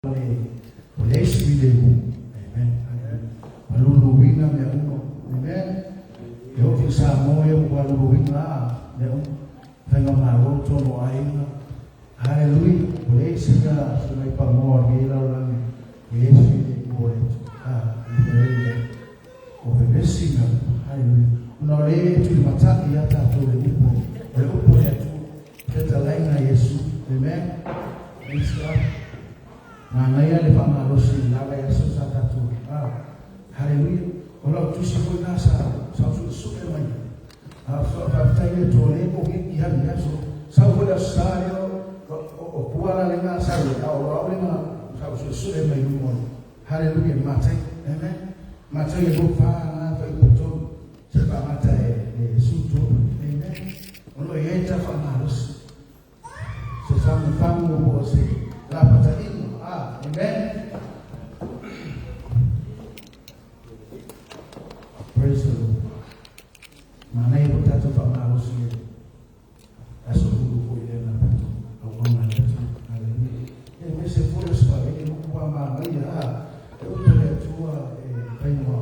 O le isi filemu. Amen. Maluluina mea uma. Amen. E oo i Samoa ia ua luluina mea uma. Faiga malo tonu o aiga. Hallelujah. O le isi mea se mai pagoa o lenei lalolagi, e le isi filemu o le Atua. Le o vevesi mea uma. Hallelujah. Ona o lea e tulimatai ia tatou le upu, o le upu o le Atua. Fetalaiga Iesu. Amen. Praise God. Manaia le faamalosi i le la vaiaso sa tatou. Hallelujah. O lau tusi foi na sa ou suesue mai. Faafetai le Atua o lea po i alu i aso. Sau foi le aso sa lea o pua la lenga sau e a o au lenga sa ou suesue mai luma. Hallelujah. Matai. Amen. Matai e 24 na fa i tolu. Se faamata e Iesu tolu. Amen. O lo o i ai ta faamalosi. Se fagufagu po o se lapataiga. Amen. Praise the Lord. Manaia po tatou faamalosi e aso lulu foi lea na tatou auauna le Atua. Hallelujah. E aemaise foi o Slaveni upu a manaia e upu le Atua e fai ma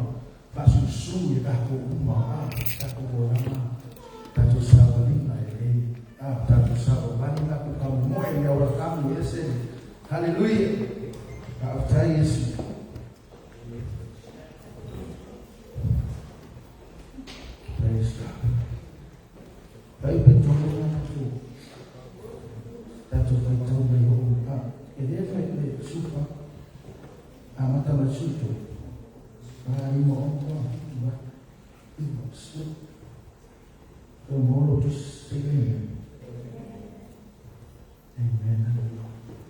faasusu i tatou uma tatou olaga, tatou savaliga e lei tatou savavali tatou kamomoe i le aola kamu ese. Hallelujah. Faafetai Iesu. Praise God. Fai pe tolu na tatou faitau mai o e le fai le supa amata mai suto 4, 5, 6, 9, 10. O molo tu se. Amen.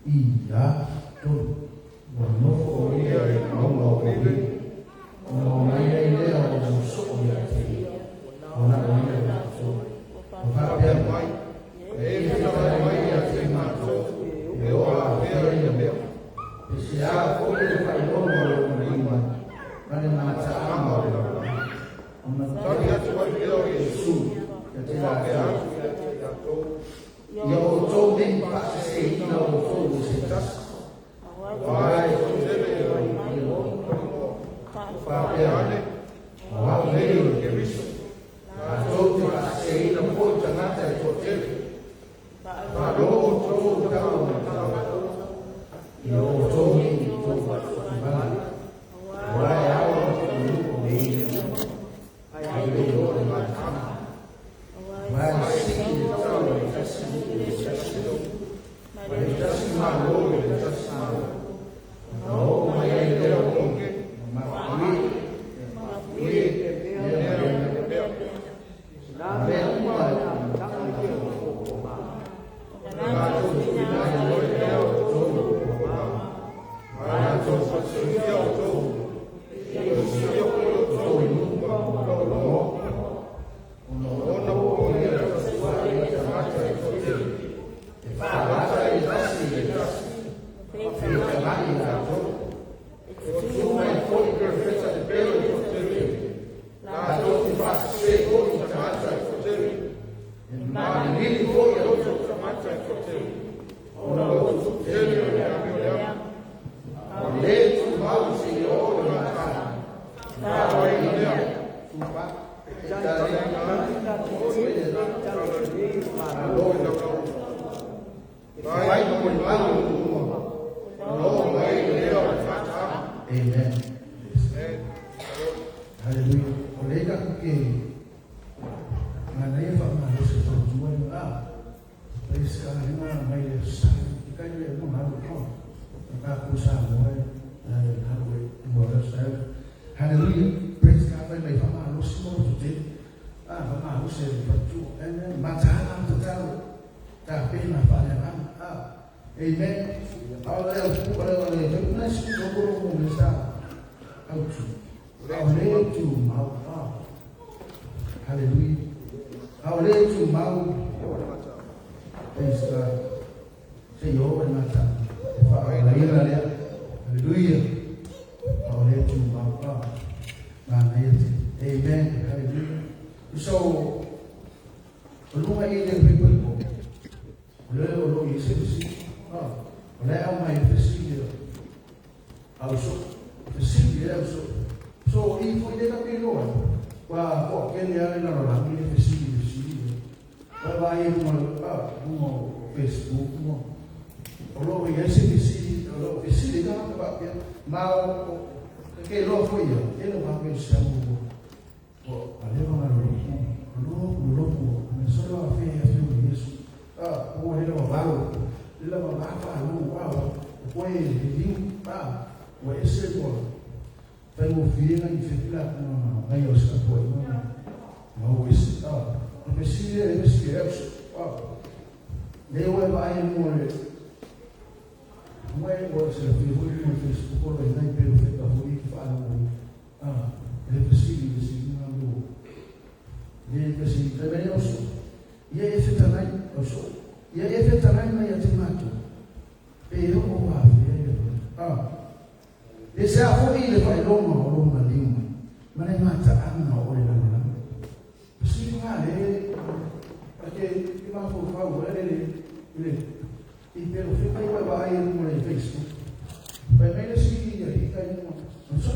Ia tolu. Ua nofo o ia i le mauga o Olive, ona omai ai lea o mau soo ia te ia, ua na o ia latou. Ua faapea mai, E fetalai mai ia te matou, e o afea ia mea. Pe se a foi le faailoga o lou maliu mai, ma le mataaga o le lalolagi. Ona tali atu ai lea o Iesu ia te latou, Ia outou nei faaseseina outou i se tasi, aua e toatele e mai i lou igoa, faapea ane, O au nei o le Keriso, latou te faaseseina foi tagata e toatele. Faalogo outou i taua ma taua, ia outou nei i tou faafativale, aua e ao ona tuunuku e ia mea ai le o le mataaga. Aua e sii le tau i le tasi nuu i le tasi nuu, ma le tasi malo i le tasi malo, ona oo mai ai lea o Goge ma Mafuie, Mafuie mea ma lea mea. O mea uma e tulimatai O latou tuuina ai loa lea o outou i koma, ma latou faasilafia outou, e silafia foi outou i luma o loa, ona po ia tautuai ai tagata e toatele, e faalata i le tasi i le tasi, feitagai i latou. O tu mai foi perofeta pepelo e toatele, latou te faasese foi i tagata e toatele, e malilili foi e loto tagata e toatele, ona ua tupu tele o le amioleaga. A o le tumau seia oo i le mataaga, e faaoaina lea. Malo i Fai mo le mau uma, ona oo mai ai lea o le mataaga. Amen. Hallelujah. O le ka ke manaia faamalosi fautua le Praise God. Lenga mai le sa. I kai le mo halu ko. Ka ku sa mo e halu e mo le sa. Hallelujah. Praise God. Mai mai faamalosi mo tu te. Faamalosi e fautua. Amen. Mataaga ma tatalo. Ta pena faaleagaga. Amen. A o le au pu ale o le na si ko ko mo le sa. Au tu. A o le tu mau. Hallelujah. A o le tu mau. Praise God. Se yo e mata. E whaalaina lea. Hallelujah. A o le tu mau. Manaia te. Amen. Hallelujah. So, o lunga i le peipo. O le o lo i se si. O le au mai e si. Au so, fesili le au so. So i foi le ka pelo ai. Wa ko ke le ale la la mi le fesili le fesili. Wa va e mo a mo Facebook mo. O lo ia se fesili, o lo fesili ka ka ba pia. Ma o ke lo foi ia, e lo va pe sa mo. O ale va lo lo lo lo me so lo fe ya fe Yesu. Ah, o le lo va lo. Le lo va fa lo wa. O e li pa. O e se ko. Fai mo fie na i fetila na na yo sa ko na. Ma o ese ah. O fesili e fesili e ah. Le o e vai mo le Mai o se fi foi mo Facebook o le nai pelo fe ka foi fa lo. Ah, le fesili le fesili na lo. Le fesili te me oso. Ia e fe tanai oso. Ia e fe tanai mai a te mato. Pe o o a fe. Ah. Le se a foi le fa longa o longa lima. Mana mata anga o le la. Si nga le ake i ma fo fa o le le le i pelo fe kai wa vai mo le Facebook. Pai mai le si ia i kai mo. So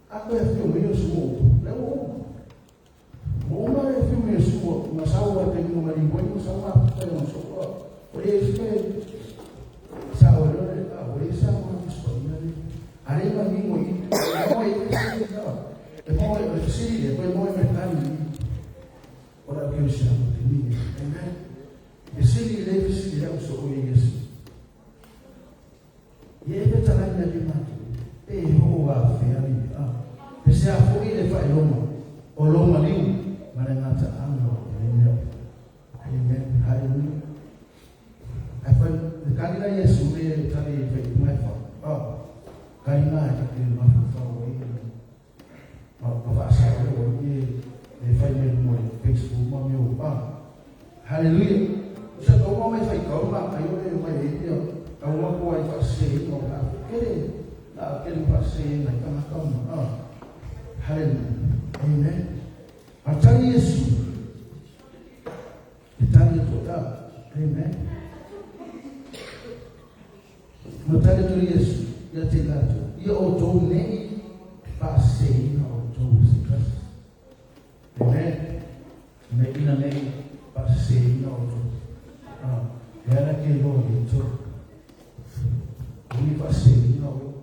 a ko e fio me su le o. O ma e fio me su ma sa o te mo ma ni mo sa ma pa mo so. O le si ke sa o le a o le sa mo so ni le. Ale ma ni mo i mo i e mo e si e poi mo e me ni. Ora ke o sa mo te ni. Amen. E si le si le so o Yesu. Ye e ta na ni ma. E ho wa fe ali. Ah. E se a foi le fa loma. O loma liu. Ma le ngata anga le mea. Amen. Hallelujah. Ai fa le kali la Yesu le tali fe mai fa. Ah. Kali na ka ke ma fa o i. Ma ma fa sa o i e fai me mo Facebook ma mi o. Ah. Hallelujah. Sa ko mo mai fai kau ma ai o le mai le ia. Kau ma ko ai fa se no na. Ke na ke le fa se na ka ma ka ma. Ah. Hallelujah. Amen. Atali Yesu. Itali to ta. Amen. Matali to Yesu. Ia te lato. Ia o tō nei fa se ina o tō se kasi. Amen. Me ina nei fa se ina o tō. Ah, e ana ke loa i tō. Ui fa se ina o.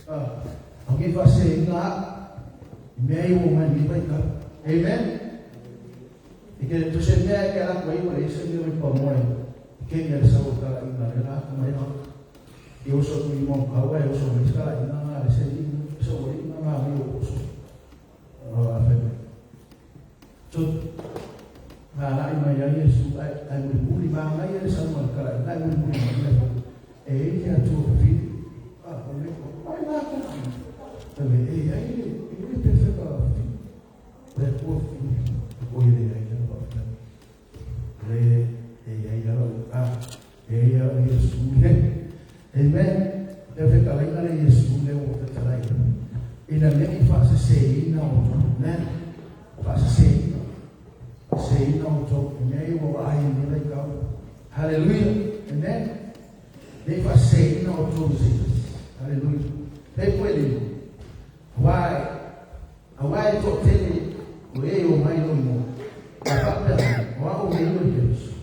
Ah, o ki fa se ina mea i o mai ni vai ka. Amen. I ke tu se mea ke ala koe i se mea i pa moe. Ke ia le sa o kala ina le la ka mai ha. I o so i mo ka wa o so i kala ina nga le se i so o ina nga mi o so. Ah, fe. So nga la i mai ia Yesu ai ai mo puli ma mai ia sa mo kala ina mo puli ma le e ia tu fi. Ah, o le ko. Ai la ko. E ai i le pe fe ka fi. Le ko fi. Ko i le ai la ba. Le e ai la ah e ia Yesu le. Amen. Le fe kala ina le Yesu le o te tala ina. Ina me i fa se se ina o to. Ne. Fa se se ina. Se ina o to. Me i o ai ni le kau. Hallelujah. Amen. Le fa se ina o to se. Hallelujah. Le koe le. Wai. A wai to tele. O e o mai lo mo. A fa pe. O a o me lo Yesu.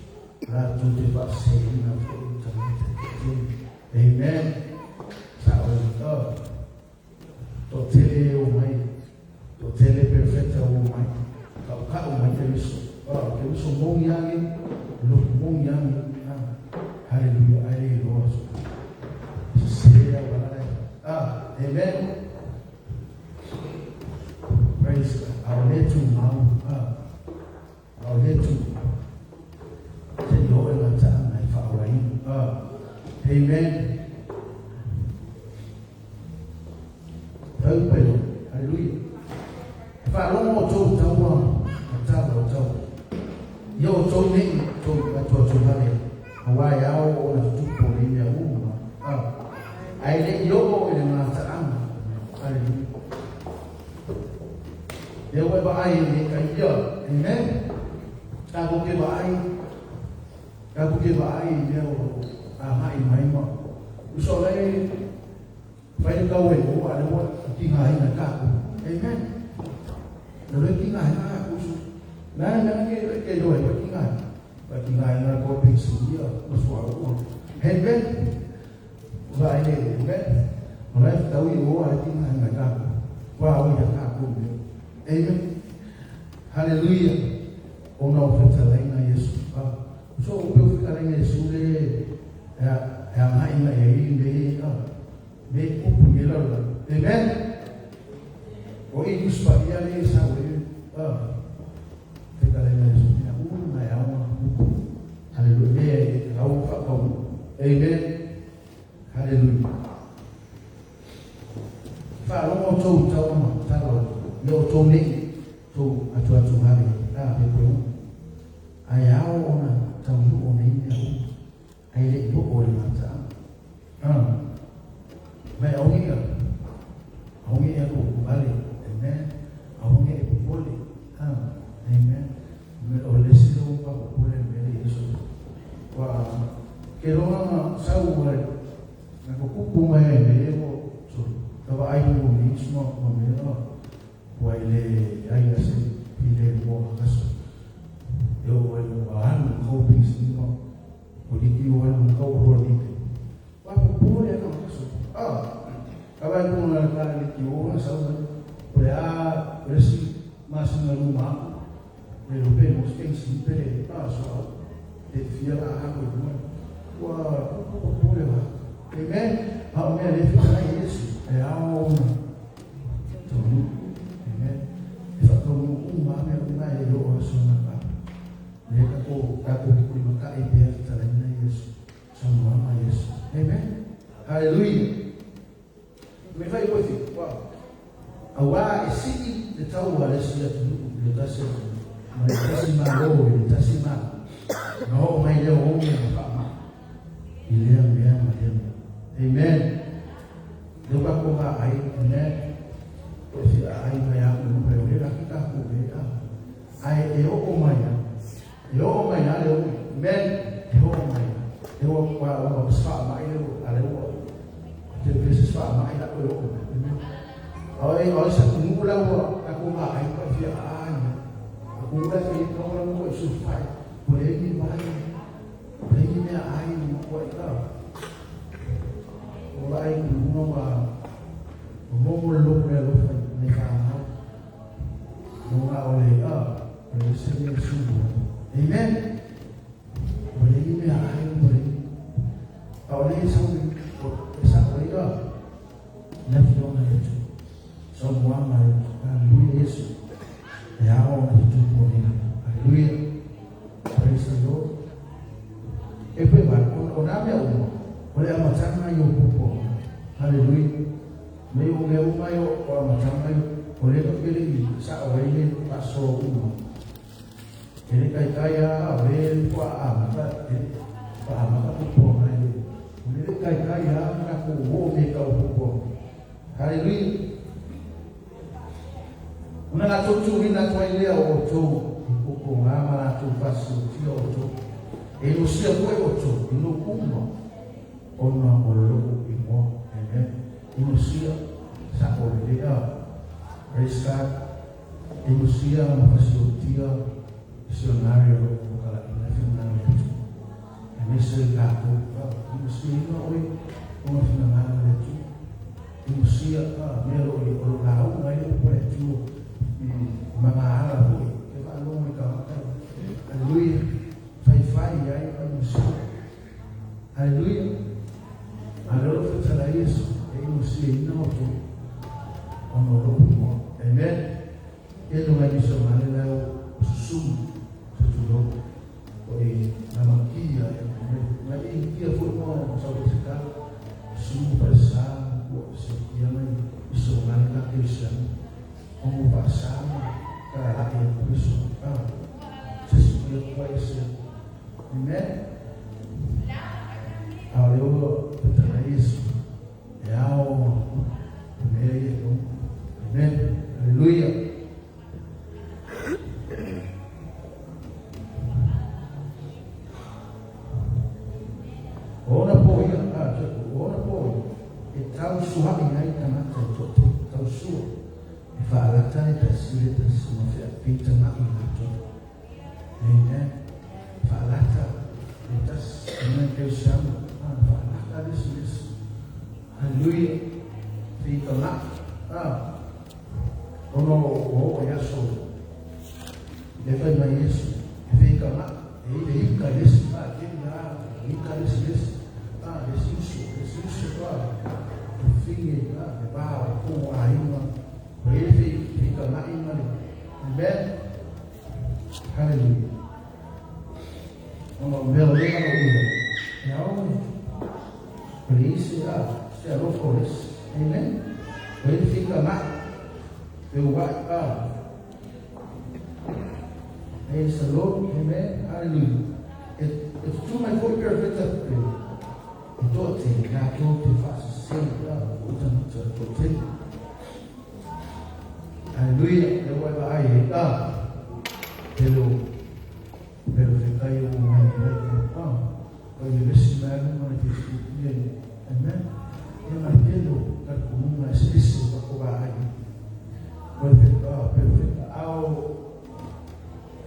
La tu te fa se ina o to. Amen. Sa o to. To tele o mai. To tele perfecta o mai. Ka o ka o mai te viso. Oh, te viso mo yangi. Lo mo yangi. Ah. Hallelujah. Ai lo so. Se ya wala. Ah, amen. Praise God. Our letu mau. Ah. Our letu. Te yo e la ta nai fa ora i. Ah. Amen. Tau pelo. Hallelujah. Fa longo o tō taua, o tāua o tau. Ia o tō nei, tō atua tō hale. A wai ao o na tutupo le mea uma. Ah. Ai le i o i le ngā ta'anga. Hallelujah. E oe ba ai le ka ia. Amen. Ka ko ke ba ai. Ka ko ke ba ai mea o a mai mai ma. Uso le Fai le tau e o a le ua tigaina e kākou. Amen. Na le tigaina a kusu. Na na ke ke lo e tigaina. Pa tigaina ko pensia ma sua o. Amen. Vai le amen. O la tau i o a le tigaina e kākou. Wa o ia kākou. Amen. Hallelujah. Ona o fetalaina Yesu. So o pe fetalaina Yesu le e a ngai ngai e i le a me kupu i la la. Amen. O i kuspa ia le sa o i a fetalaina Yesu ia u na ia o kupu. Hallelujah. E au fa kau. Amen. Hallelujah. Faalogo tou tau ma tala me o tou nei tou atu atu hale a pe koe uma. Ae ao ona taunuu o nei mea uma, ae le i oo i le gataaga. Ah, mai aogi ia, aogi ia ko vale, amen, aogi e popole, ah, amen, me o le si lo pa popole me le Yesu. Wa ke longa ma sau ai, na ko kupu mai ai me o so, ka wa ai mo ni sma ma me o. Ua i le ai a se i le mo aso. E o ai o alu kau pisi ma o liki o alu kau o roa liki. Wa po po le ka aso. Ah. Ka vai ko na ka liki o na sa o. O le a o le si ma si na lu ma. Le lo pe mo se si pe le pa so au. Te fia la ha ko mo. Ua po po po le wa. Amen. A o mea le fia na Yesu. E a o na. Taunuu. Amen. E whakaunuu uma mea uma e le o aso na ka. Me ka ko ka ko ki kuri maka e pea ki talaina Yesu. Saunoaga Yesu. Amen. Hallelujah. Me whai koe te. Wow. Auā e sii le tau a le si atunuu i le tasi atunuu, ma le tasi Malo i le tasi Malo, ona oo mai lea o ou mea ma faamaa i lea mea ma lea mea. Amen. Lea ua tatou vaai, amen, o e fia aai mai a ulu mai o le laki tatou e a. Ae e oo mai a, e oo mai a le ui, amen, e oo mai a. E ua ua ua sfa mai le ua, a le ua, te pe se sfa mai la e oo mai, amen. Oi, oi sa kumu la ua, tatou vaai pa e fia aai mai. A kumu la fe i kau la ua i su fai, o le ni vai, o le ni mea ai, ua i ka. O la ai ku lunga wa o mo le loku le alofa i mai whanau. No ngā o le a, o le se me sumu. Amen. O le ni mea ai o le a o le sa o e sa o le a. Le fionga e tu. Sa moanga e tu. Hallelujah Yesu. E ao na te tupu o nina. Hallelujah. Praise the Lord. E pe mai, o nā mea uma, o le amataga i o pupuaga. Hallelujah. Me o mea uma i o amataga i o le ka pele i sa o ai le paso uma. E le kai kai a o le pua a mata, e pa a mata pupuaga e le. O le kai kai a ka ko o me ka o pupuaga. Hallelujah. Ona latou tuuina atu ai lea o outou i kokoga ma latou faasiotia outou, e inosia foi outou i nuu uma ona o lou igoa. Amen. Inosia, sa'o lelei a. Praise God. Inosia ma fasiotia misionari o loo makala'ina finagalo le Atua. Aemaise i tatou, inosiaina oe ona finagalo le Atua. Inosia a mea o lo o lauga ai le upu a le Atua i magaala foi e faalogo i tagata. Haleluia. Faifai ai ma inosia. Haleluia. A lea o lo o fetalai Iesu e inosiaina outou ona o lou igoa. Amen. E no ngai misionare la o susumu se tulou o e namakia e mai e kia foi mo sa o se ka sumu pa sa o se kia mai misionare ka kristiano o mo pa sa ka la e Kristo ka se si kia kua e se. Amen. A o le o petana Yesu e ao mea ia e Amen. Hallelujah. Ona po ia, a, o ona po ia, e tau tausua'i ai tagata e toatele, tausua, e faalata le tasi i le tasi ma feapeitaga'i latou. Amen. Faalata le tasi, amen, kerisiano, faalata le isi i le isi. Haleluia. Feitaga'i. Ona ua oo i aso lea fai mai Iesu, e feitaga'i, e i le ika i le isi, tele lava le ika le isi i le isi, le isi uso, le isi uso, fafine, le va o po aiga, ua i ai le feitaga'i ma le. Amen. Haleluia. Ona o mea o lea manaomia, e ao o le isi a se alofa o le isi. Amen. Ua i ai le feitaga'i, feua'i a. Praise the Lord. Amen. Hallelujah. E tutū mai foi perofeta e toatele latou te faasese o tagata toatele. Hallelujah. Le ua e vaai ai a pele o perofeta ia ua mai ai a o le vevesi mai luga le Facebook ia. Amen. Ia ma le tele o talitonuga eseese o tatou vaai. O le perofeta ao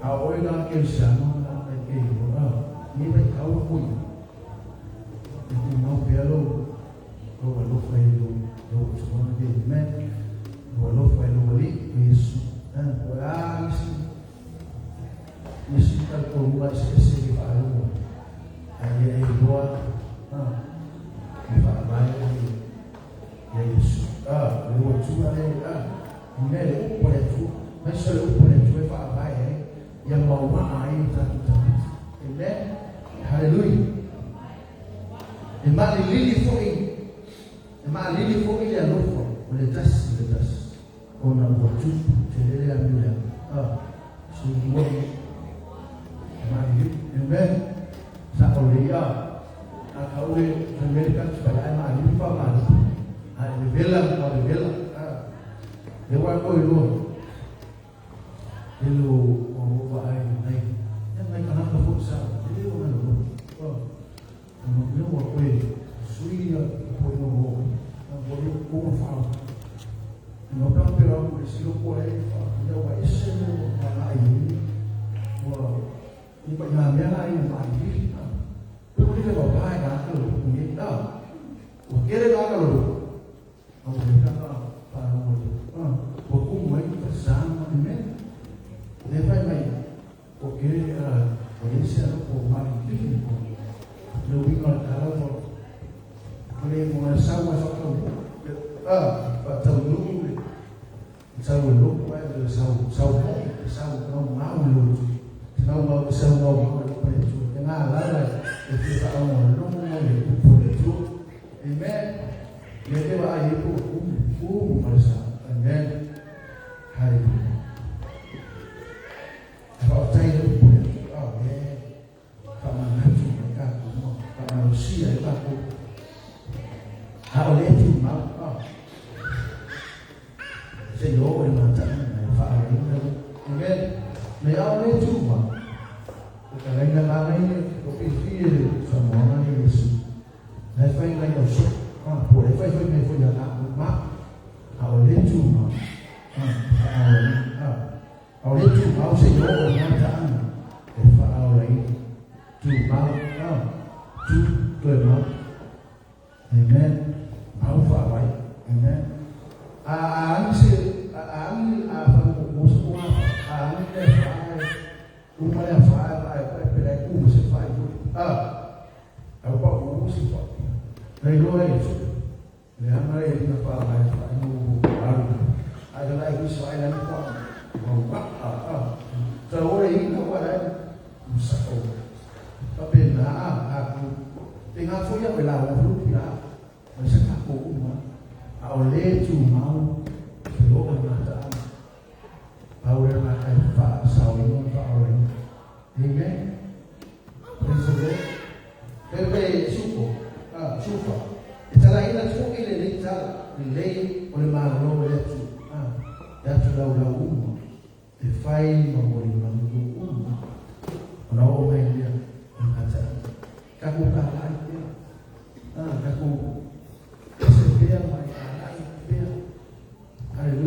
a o oe la kerisiano na e te iloa a ni vaitau a koia. E tumau pea lou lou alofa i lou lou Atua le Amen. Lou alofa i lou Alii o Iesu. Po o le a nisi nisi talitonuga eseese i le faalogo ai, a ia e iloa e faavae oe ia Iesu. O lou Atua lea i mea le upu a le Atua, aemaise o le upu a le Atua e faavae ai ia mauaa ai o tatou tagata. Amen. Hallelujah. E maalilili foi, e maalili foi le alofa o le tasi i le tasi, ona ua tupu tele le amio leaga. Soifua e maalilili. Amen. Sa o le ia a tau le fai mai le tagata fai ae maalili pa maalili. A e vevela ma vevela. Le ua e koe loa. Lele o o vaai nai ia nai kanaka foi sa lele o nai o o mea ua koe sui ia po ina o o le o fa no pa pe o le silo ko e fa ia ua ese mo ma ai ua ni pa ina mea la ia ma li pe o le va vai ga ko ni ta ua kere ga ka lo au le ka pa lo ua kumu ai ka sa ma me le fai mai o ke o le se o ma li ko le uiga o le tala mo o le mo le sau ma fa pa taunuu le sau e loko ai le sau sau mo sau mau mau lo sau mau sau mau mau le pe tu e ngā lava e te fa o lo mo le upu le tu. Amen. Le te wa ai ku ku ma sa. Amen. Hallelujah. Fa o tai le upu le tu. Amen. Fa manatu mai tatou mo fa malosia e tatou. A o le tumau se i oo i le mataina e faaoleina. Amen. Me ao le tumau. O ka laina manaia o filifili le Samoana le Iesu. Na e fai mai au so. Po le fai fai mai foi ia tatou ma. A o le tumau. Faaoleina. A o le tumau se i oo i le mataaga e faaolaina. Tumau. Tu toe mau. Amen. Mau faavae. Amen. A agi se a agi a fa mo se ko a agi le fa uma le fa a e pe le ku se fa i a a pa u se fa. Nei loa e le anga e na fa mai fa no alu. A ga lai ku sa ai la fa. Wa a a. Sa ore i na wa lai sa o. Pa pe na a ku te ngā foi au e la o hulu pila o se ka ko uma a o le tu mau se o o mata a au le ma kai fa sa o ino fa o le. Amen. Praise the Lord. Pe suko a sufa e tala ina tu i le lei tala le lei o le malo le atu a le atu lau lau uma e fai ma mo le malu uma ona o mai lea o mata takou talai pea, takou ese pea ma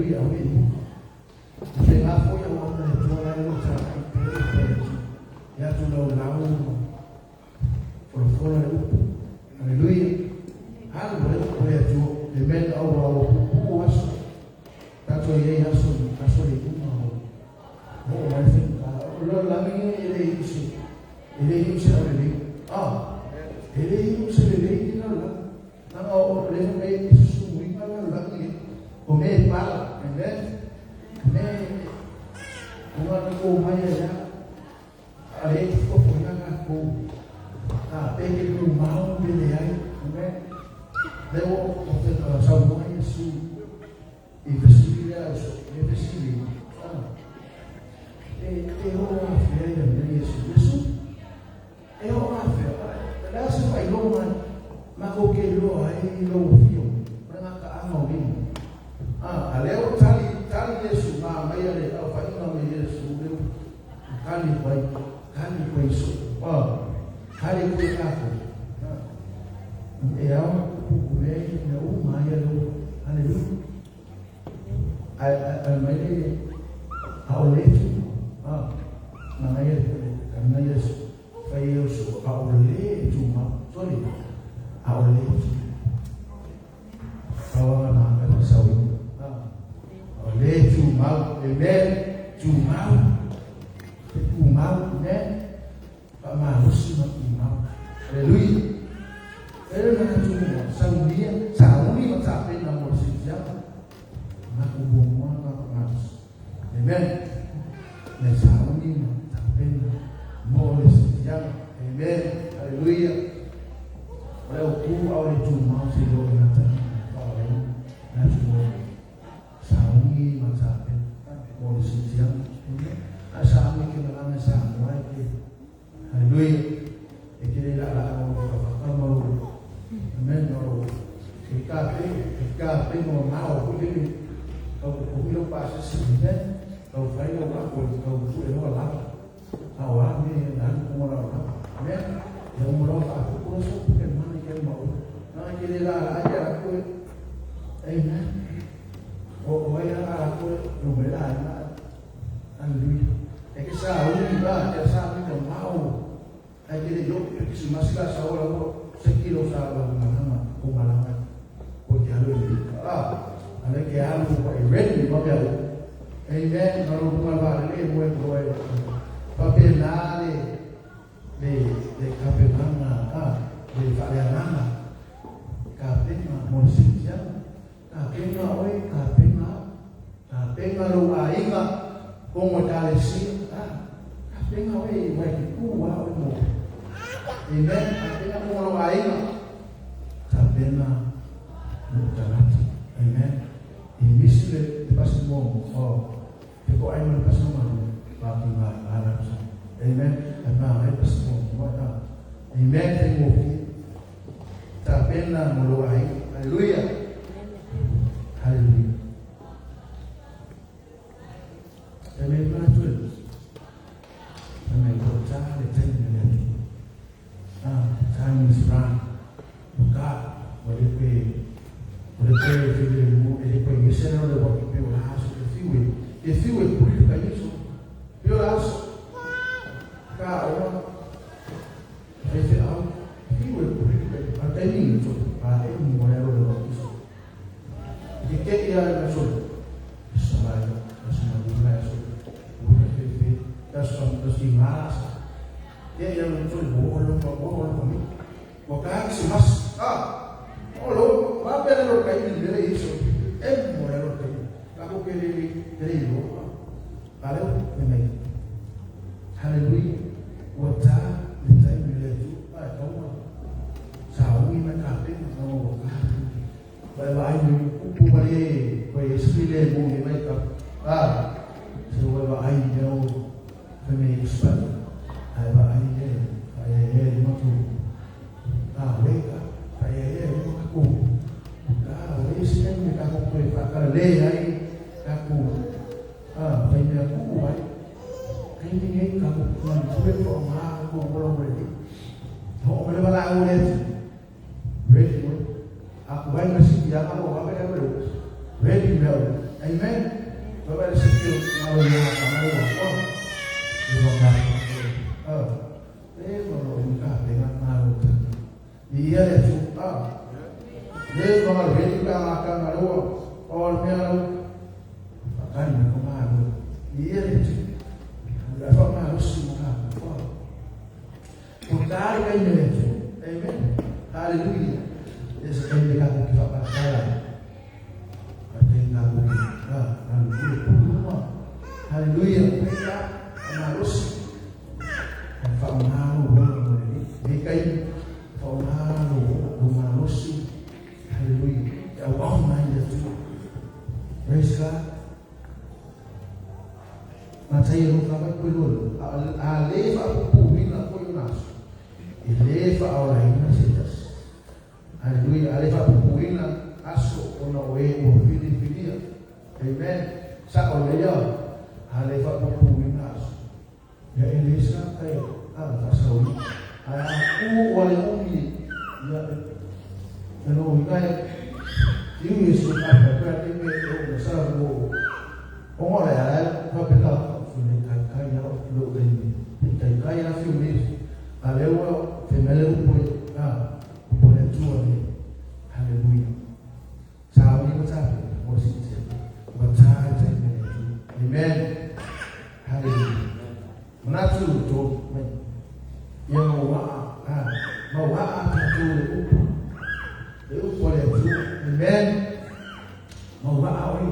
Hallelujah, au le mu. Te ngā foi au au le tua lai o ta ai pe o pe. Ia tu lau lau. Folo folo le upu. Hallelujah. Alu le upu le tua. Amen. Au au pupu aso. Tato i ei aso, aso le uma o. Mo o mai whika. O lo langi e le iuse. E le iuse au le lei. Ah. E le iuse le lei ni la la. Nanga o le me e susu inga la langi. O me pala. Amen. Me o ngā ko mai e ia. A le ko ko ia ngā ko. A pe ke ku mau pe le ai. Amen. Le o o te sau mai su. I fesili lea o so, e fesili. Ah. E e o a fea ia mea Yesu. Yesu. E o a fea. Le a se whai longa ma ko ke loa e lo fio. Ma ngā ka anga o mimo. Ah, a leo tali tali Yesu ma mai ale au whainga me Yesu leo. Kali pai, kali pai so. Ah, kali koe kako. Ah. E au kupu me me o mai lo. Hallelujah. Ai ai mai le a o le tu. Ah, na ngai na Yesu. Fai eu so a o le tu ma. Sorry. A o le tu. Kawa na ka sau. Ah. O le tu mau. Amen. Tu mau. Tu mau. Amen. Pa malusi ma tu mau. Hallelujah. E na tu mo saunia, sauni ma ta pe na mo si tia. Na ku bo mo na pa malus. Amen. Le sauni ma ta pe na mo le si tia. Amen. Hallelujah. O le o ku au le tu mau si lo na ta. Pa o le na tu mo. Sauni ma ta pe mo le si tia. Amen. A sauni ke na na sa mo ai ke. Hallelujah. E ke le la la o ka ka mo. Amen. O ke ka pe ke ka pe mo ma o ku le o o mi lo pa se si amen. O fai o ka ko ko ku e lo la. A o a me na ku mo la la. Amen. E o mo lo ka ku ko so ku ke ma ke mo. Na ke le la la ya ku. Amen. O o ai la ku no me la na. Hallelujah. E ke sa uni ba ke sa uni ka mau. Ai ke le yo ke si masila sa ora mo se kilo sa la malanga o malanga. O ke alu le. Ah, ale ke alu ko e ready ma be. Amen. Na lo ma ba le mo e ko e. Pa pe na le le le ka pe manga ah le fa le manga. Ka pe ma mo si tia. Ka pe ma oi ka pe ma. Ka pe ma lo ainga kongo tale si. Ah, ka pe ma oi wai ki ku wa oi mo. Amen. Ka pe ma kongo lo ainga. Ka pe ma mo talata. Amen. I misi le te pasi mo o te ko ai mo le pasi mo pa ki ma ala sa. Amen. E ma ai pasi mo mo na. Amen. Te mo ki. Ta pena mo lo ai. Hallelujah. Hallelujah. Amen. Ma tu. Amen. Ko ta le te ni le tu. Ah, time is run. Ka o le pe o le pe fi le mo e le pe yese no le wa ki pe o la aso e fiwe. E fiwe puri ka yeso. Pe o la aso. Ka o e fe au fiwe puri ka a te ni to a e mo le ro le wa ki so. Ke ke ia le so. Sa la yo, sa ma du la so. O le fe fe ta so ta si mas. Ke ia le so bo lo pa bo lo mi. O ka si mas. Ah. O lo ma pe le ro kai ni le iso. E mo le ro kai. Ka ko ke le le lo. Ale me me. Hallelujah. Wa ta le tai mi le tu. Ai ka wa. Sa ui ma ka pe ma o ka. Vai vai mi upu ma le ko e si le mo mi mai ka. Ah. Se wa vai me o fe me sa. Ai va ai e ai e ma tu. Ah, we ka. Ai e ma ku. Ah, we si me ka ko ko fa ka le ai ka ku. Ah, vai me ku ai. Kai ni ngai ka ku ma tu ko ma ko ko lo le. Ho me le la o le. Ready mo. Aku vai ma si ya ka ko ka le. Ready me. Amen. Ba le se ki ma lo ya ka ma lo ko. Le ba ka. Ah. Le ba lo ni ka pe nga ma lo ta. Ia le tu. Ah. Le ba ma le ka ka ma lo. O le mea lo. Ka ni ko ma lo. Ia le tu. La fa ma lo si ma ka. O ka le ka ni le tu. Amen. Hallelujah. Ese ka ni ka ku ki fa pa sala. Hallelujah. Praise God. Matai lo ka mai koe a le fa pupuina koe naso. E le fa aolaina se tasi. Hallelujah. A le fa pupuina aso ona o e o filifilia. Amen. Sa o le ia. A le fa pupuina aso. Ia e le sa kai a fa saui. A u o le umi. Ia e no i kai. Iu Yesu ka pa ka te me o sa mo. O ngore a fa pe ka fi ne kai kai ya lo kai ni. Kai kai ya fi ni. A le o fe mele u po a po le tu ni. Hallelujah. Sa o ni ko ta mo si te. Wa ta te me le tu. Amen. Hallelujah. Manatu to mai. Ia mo wa a ma wa a ta tu le upu. Le upu le tu. Amen. Ma wa a oi.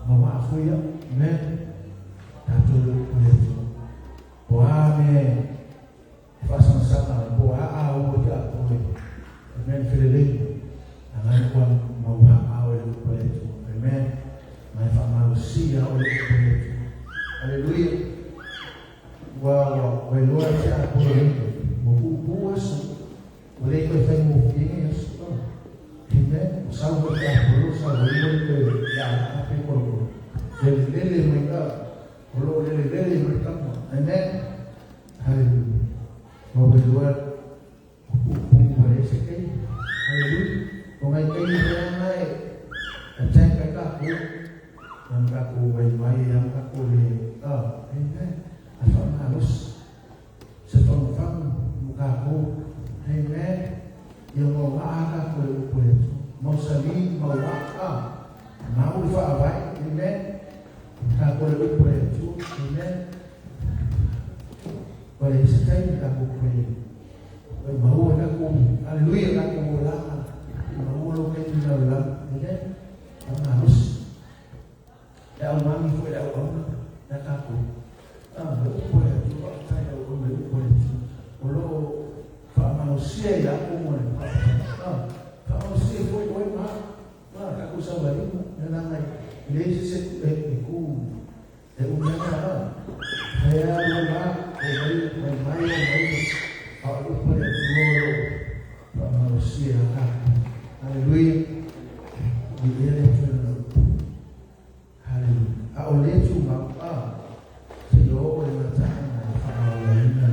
Ma wa a foi Amen. Ta tu le upu le tu. Po a me fa sana po a a o te a po. Amen. Felele. Angai kwa ma wa a o le upu le tu. Amen. Mai fa ma si a o le upu le tu. Hallelujah. Wa wa wa lo a te a po le mo pu pu aso. O le koe whai mo whinga aso. Amen. O sa o te a po lo sa o le koe ya a pe koro. Lele lele mai ka. O lo lele lele mai ka. Amen. Hallelujah. Wa wa lo a pu pu wa le se kei. Hallelujah. O ngai kei ni te ngai. A tang kai ka ku. Yang ka ku wai wai yang ka ku le. Ah, amen. A fa malus. Se fang fang muka ku. Amen. Ia mau wa ka ku le upu le tu. Mau sali mau wa a. Mau fa avai. Amen. Ka ku le upu le tu. Amen. Wale se tai ka ku ku le. Wai mau ka ku. Hallelujah ka ku la. Mau lo ke ni la la. Amen. Malus. Ya mami foi la au na ka ku. Ah, le upu le tu. Tai le upu le upu le tu. O lo fa malosia ia ku mo le. Ah, fa malosia foi oi ma. Ma ka ku sa wali na na ngai. Le se se e e ku. E u na na. Hea lo ma o mai mai mai o mai. A upu le tu lo. Fa malosia ka. Hallelujah. I le tu na. Hallelujah. A o le tu ma a. Se yo o le mata na fa o le na.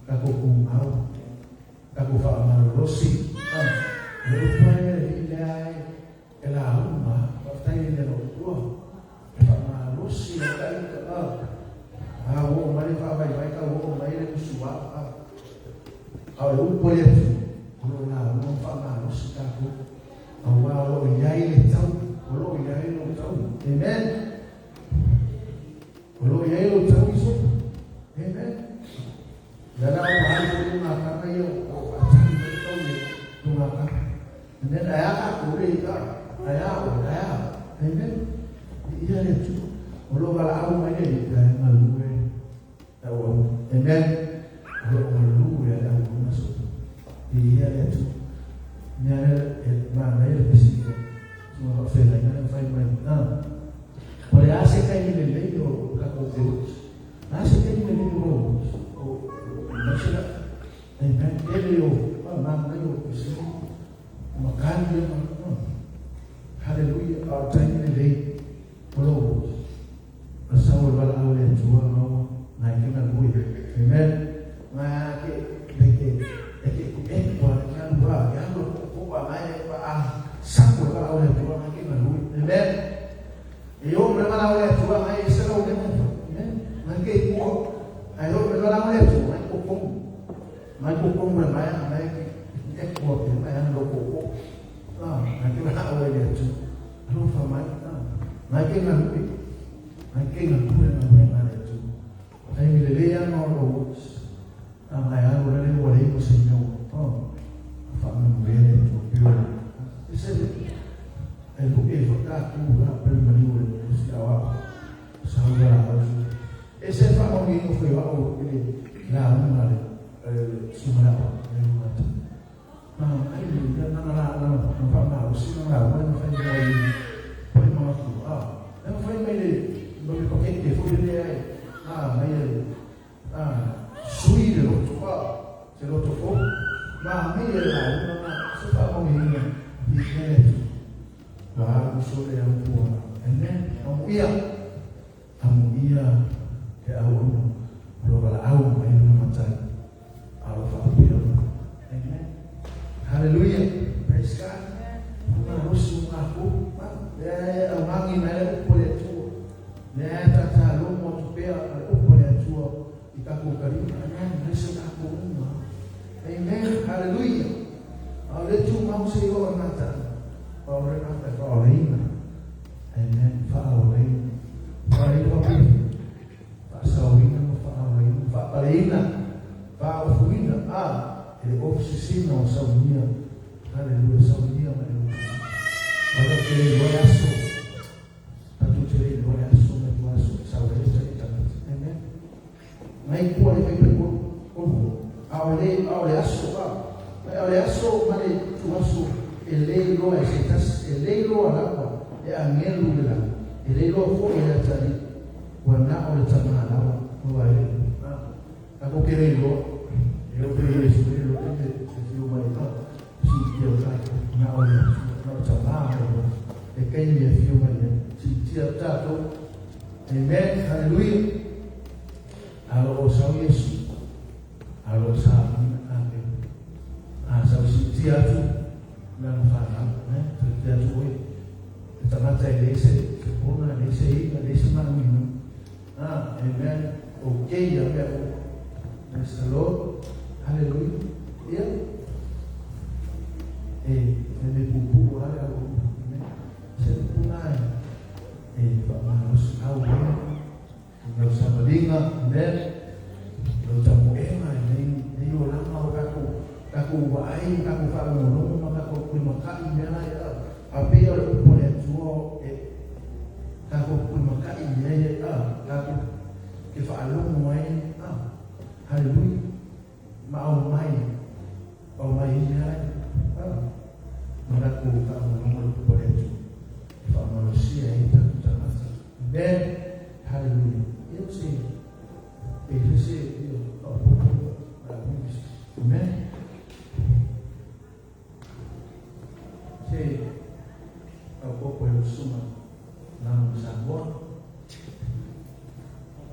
Ka ko ku mau. Ka ku fa ma lo si. Ah. Le u pa le i le ai. E la uma. Pa tai le lo tua. E fa ma lo si ka i ka a. A o mai fa vai vai ka o mai le ku a. A o le u po le tu. O lo la o fa ma lo si ka ku. A wa o i ai le tau. O lo i ai lo tau. Amen. O lo i ai lo tau iso. Amen. La la o ai ko ngā kanga ia o a tani mai tau le ngā kanga. Amen. Ai a ka kore i ka. Ai a o ai a. Amen. Ia le tu. O lo wala au mai le i ka ngā lue. Tau au. Amen. O lo ngā lue ai au kuna so. Ia le tu. Mea le e ma nei le pisi. Tuma ka whela ina le whai mai. Ah. O le ase kai ni le lei o ka ko te uti. Ase kai ni le lei o o o Amen. Ele o ma mai o pisi. Makali le ma. Hallelujah. A tai ni le lei. O lo o sa o wala au le tua no ngai ke na lui. Amen. Ma ke le ke e ke ku e ko ka lu ba ya lo ko ba mai ba a sa ko wala au le tua ngai ke na lui. Mai ko ko mai mai mai e ko te mai ana lo ko ko. Ah, mai ke ha o le tu. Alofa mai. Ah, mai ke ngā hui. Mai ke ngā hui ngā hui ngā le tu. Ai mi le lea no lo. Ah, mai alo le le wale mo se mea. Oh. Fa mo le le tu pio. E se e lu e fa ka ku la pe mani o le si awa. Sa wa la o. E se fa o ni no foi wa o le la una le si ma la le ma ta. Ah, ai le na na la la na fa ma o si na la wa na fa ni o le ma ku. Ah, e fa mai le no le pakete fo le ai. Ah, mai le ah sui le lo to pa. Se lo to fo. Ma mai le la na na se fa o ni ni ni le tu. Wa u so le au ku. Amen. Amu ia. Amu ia ke au au. Lo wala au mai no matai. Alo fa pia. Amen. Hallelujah. Praise God. Ma rusu ma ku. Le au mangi mai le upo le tu. Le ta ta lo mo tu pea le upo le tu. I ka ku kari. Amen. Le se ka ku uma. Amen. Hallelujah. Au le tu mau se o nata. Au le nata fa o leina. Amen. Fa o leina. Fa le wa pi. Fa sa o ina ma fa o leina. Fa pa leina. Fa o fuina. Ah. E le ofisina o saunia. Hallelujah. Saunia ma e o. Wala ke le loe aso. Tatu te le loe aso me tu aso. Sa o le sa i tangata. Amen. Mai kua le kai ko ko. Ao le aso ka. Mai ao le aso ma le tu aso. E le loa e se tas. E le loa lapa. E angelu le la. E le loa fo e atari. Ua na o le tamaha lawa. Ua e. Ako ke le loa. E o pe Yesu le loa te te fiu mai ka. Si te o kai. Na o le na o tamaha o. E kai mi e fiu mai. Si tia tato. Amen. Hallelujah. Alo o sau Yesu. Alo sa ake. A sau si tia tu. Na no whanau. Eh? Se tia tu oi. E tangata e le se. Se pona le se ina le se manuina. Ah, amen. Okay, ya mea o. Praise the Lord. Hallelujah. Yeah. E, e me pupu ale au. Amen. Se puna e. E, fa manos au e. Lau samalinga, amen. Lau tamuenga, nei nei o langa o kako, kako waai, kako whaangolongo, ma kako kulimakai mea lai a. A pea o le upo le atua e kako kulimakai mea ia a, kako ke whaalongo ai a. Hallelujah. Ma au mai, au mai mea lai a. Ma kako whaangolongo le upo le atua. Whaamalosia e taku tangata. Amen. Hallelujah. Eu sei. E se eu Amen. Se au popo e suma na no Samoa.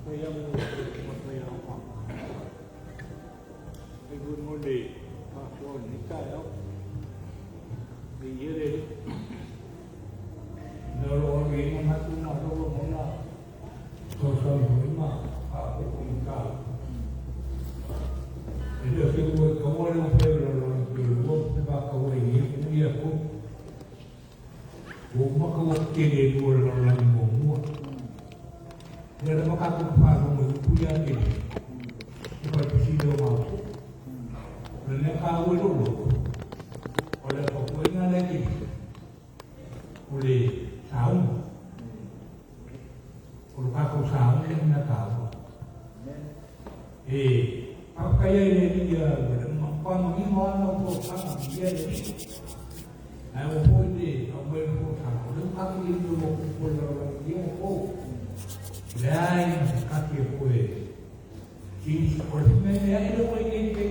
Kaya mo kaya pa. E good morning. Pa so ni ka yo. Ni yere. No ro ni mo na tu ma ro mo na. So so ni ma pa ko ni ka. E le se ko ko mo le pe ro ro ro ro pa ko ni ni ya ko. O ma ko ke le ro ro la ni mo mo. Ia le maka ko pa ko mo ku ya ke. E pa ti lo ma ko. Le ka o lo lo. O le ko ko ina le ke. O le saum. O lo ka ko saum le na ka o. E pa ka ia le ni ya le ma pa ma ni ma no ko ka ma ia le. Ai o po ile o mo ko ka o le ka ko ile lo ko lo lo ni o ko. Le ai ka ke ko e. Ki o le me ai le ko ni ke.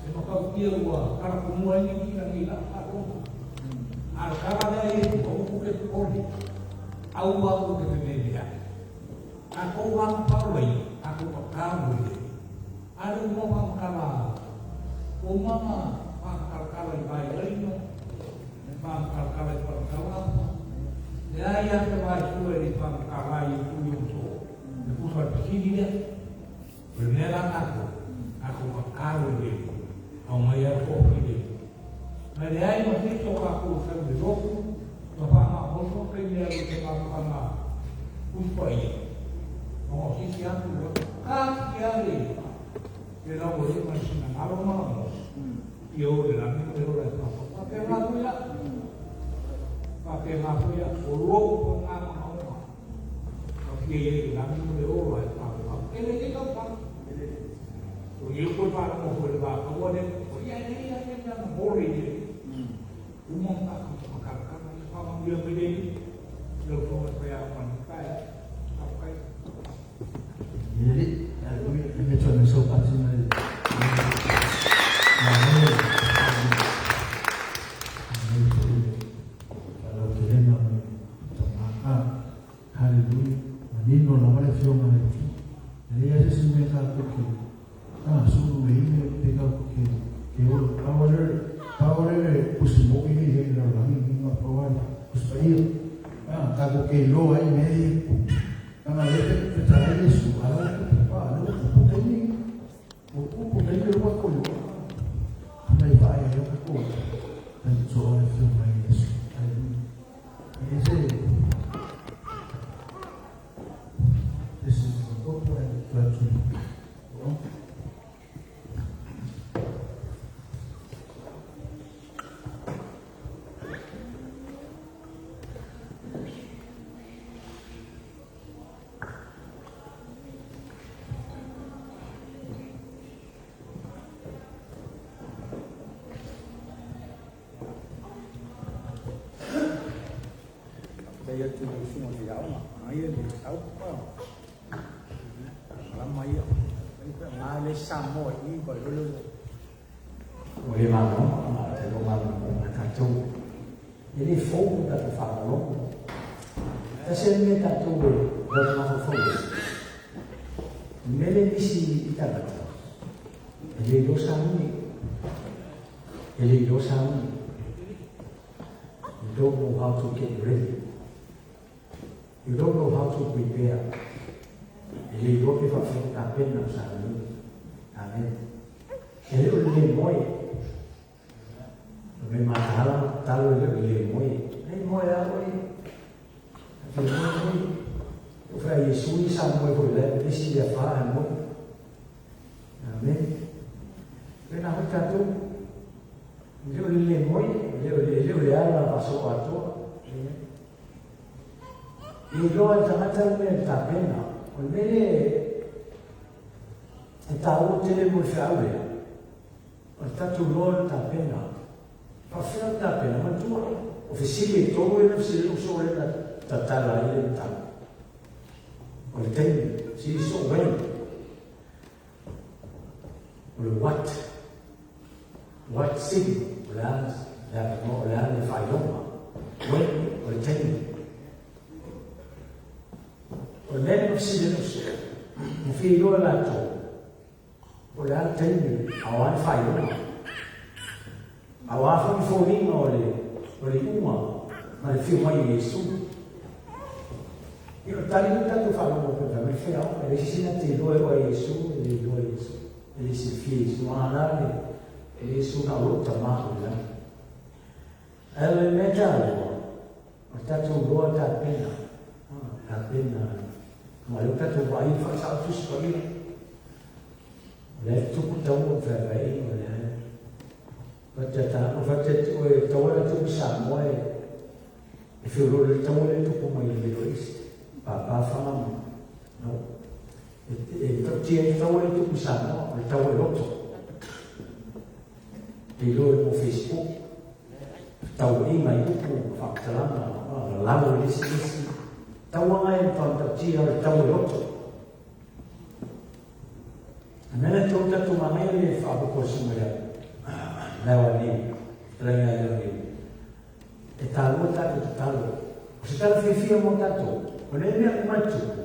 E ma ka ia ua kara ko mo ai ni la ni la pa ko. A kara le ai o ko ke ko ni. Au wa ko ke me le ai. A ko wa pa lo i, a ko pa ka mo i. A le mo ma ka la. O mama pa ka ka la i vai ai no. Pa ka ka la i pa ka la. Le ai a te vai su e pa ka la i tu i to. Le ku fa ti ni le. Le me la ka ko. A ko pa ka lo i. leai ma se isi o tatou e sau i le lotu ma faamaopoopo taimi e alu ai i se faamatalaga Tusi Paia, ona o se isi atu ua tasi lava le le laualia ma le finagalo ma lagona ia o i le lagi ma le ola e faapau. Faapena foi au, faapena foi au, o lou lena manaoga ua fia i ai i le lagi ma le ola e faapau. E lelei tausaga. O ia toe faalogo foi i le vataua lea, o ia e leai lava se mea na mole i le uma ona tatou matamatala. Ia faamanuia mai le Alii i lau Afioga i le Faiaoga i lenei taeao. Faafetai. Alii, haleluia. E me tau so pati mai. Malo. Amen. Faalautelega ma le taumaga. Haleluia. Manino lava le afioga a le Atua. E leai lava se isi mea tatou te sulu ai pe tatou te ola. Pau lea, pau lea le pusi moi lea e i ai i le lalolagi lenei, na o le pau lava le Tusi Paia. Tatou te iloa ai mea ia e tupu. Leaga o lea e fetalai Iesu, a o lea ua tupu, a o lea ua tupu taimi, ua tupu taimi lea ua tatou iloa. Mai vaai ai o tatou taitoa le afioga i Iesu. Haleluia. E ese ese topo e tu atu. Faafetai atu i lau susuga i le aoga, manaia le mataupu pa. Malama ia. Nga le Samoa i pa lolo. Ua le malamalama ma te lo malamalama ma tatou. E le fou le tatou faalogologo. Tasi le mea tatou e lona mafaufau ai. Le mea lea misi i tagata, e le iloa sauni. E le iloa sauni. You don't know how to get ready. You don't know how to prepare. E le iloa pe faafefea ona tapena o sauni. Amen. E le o le le moe. O me mataala ma tatalo e le o le le moe. Le moe a oe. A fia moe moe. O whea Iesu i sa moe foi le isi le wha a moe. Amen. Pena hoi tātou. E le o le le moe, e le o le, e le o le ala whaso atoa. Amen. E iloa e tagata le mea e tapena. O le mea lea e tāua tele mo le feau lea. O le tatou loa le tapena. Faafefea le tapena? Manatua, o fesili e tolu ia na fesili ai lou uso lea na tatala ai le mataupu. O le taimi, fesili soo when. O le what. What city? O le a le avanoa, o le a le faailoga. When, o le taimi. O le mea lea na fesili ai lou uso, ua fia iloa e latou, Po o le a le taimi, a o a le faailoga? A o a foi le foliga o le, o le iuga ma le afio mai o Iesu? Ia, o le tali lea tatou faalogo pe fai mai feau, e leai se isi na te iloa e oe Iesu, e le iloa Iesu, e le silafia Iesu, a la le, e Iesu na o lou Tama o le lagi. Ae o le mea taua, o le tatou iloa tapena, tapena, ma lea ua tatou vaai i le faasao Tusi Paia. O lea e tupu taua ma feavaaiga o lea e o taua la tupu i Samoa e e feoloolo le taua lea e tupu mai i le Middle East. Papa fana ma no. E tautia ai le taua lea e tupu i Samoa, o le taua e loto. E iloa i mo Facebook, tauaiga i upu ma faamatalaga, lalalo i le isi isi. Taua nga e matua tautia o le taua e loto. A mea la tou tatou manaia le faaopoopo o le susuga ia Lewa Niu, fetalaiga ia Lewa Niu. E taua tatou tatalo. O se tala fiafia mo tatou, o nei mea uma e tupu,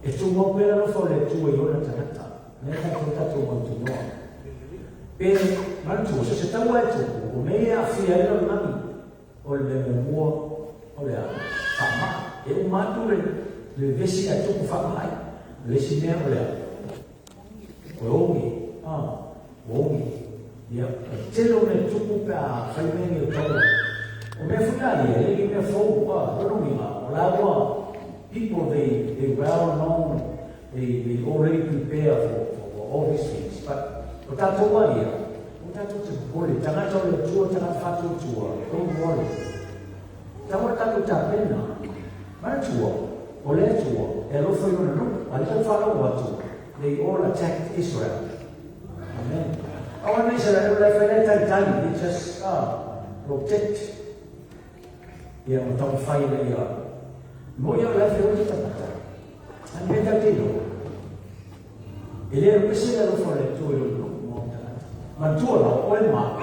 e tumau pea le alofa o le Atua i ona tagata. Mea tatou tatou mautinoa. Pe manatua, so se taua e tupu, o mea ia e aafia ai le lalolagi, O le mea muamua o le a? Faamai. E uma atu le vevesi ae tupu faamai. O le isi mea o le a? O le ogi. A, o ogi. Ia, e tele o mea tupu pe a fai mea nei o taua. O mea foi la ia, e le i mea fou, a, lona uiga, o la ua, people they, they well known, they, they already prepare for, for, for all these things. But, o tatou a ia, o tatou te popole, tagata o le Atua, tagata faatuatua, don't worry. Taua le tatou tapena, manatua, o le Atua, e alofa i lona nuu, a le tau faalogo atu, they all attacked Israel. Amen. Awa na Israel la fai le talitali, they just protect. Ia ma taumafai ina ia mo ia la fai o te tagata. An mea tau te iloa. E le alu ese le alofa o le Atua i lona nuu ma ona tagata. Manatua la, o oe ma au.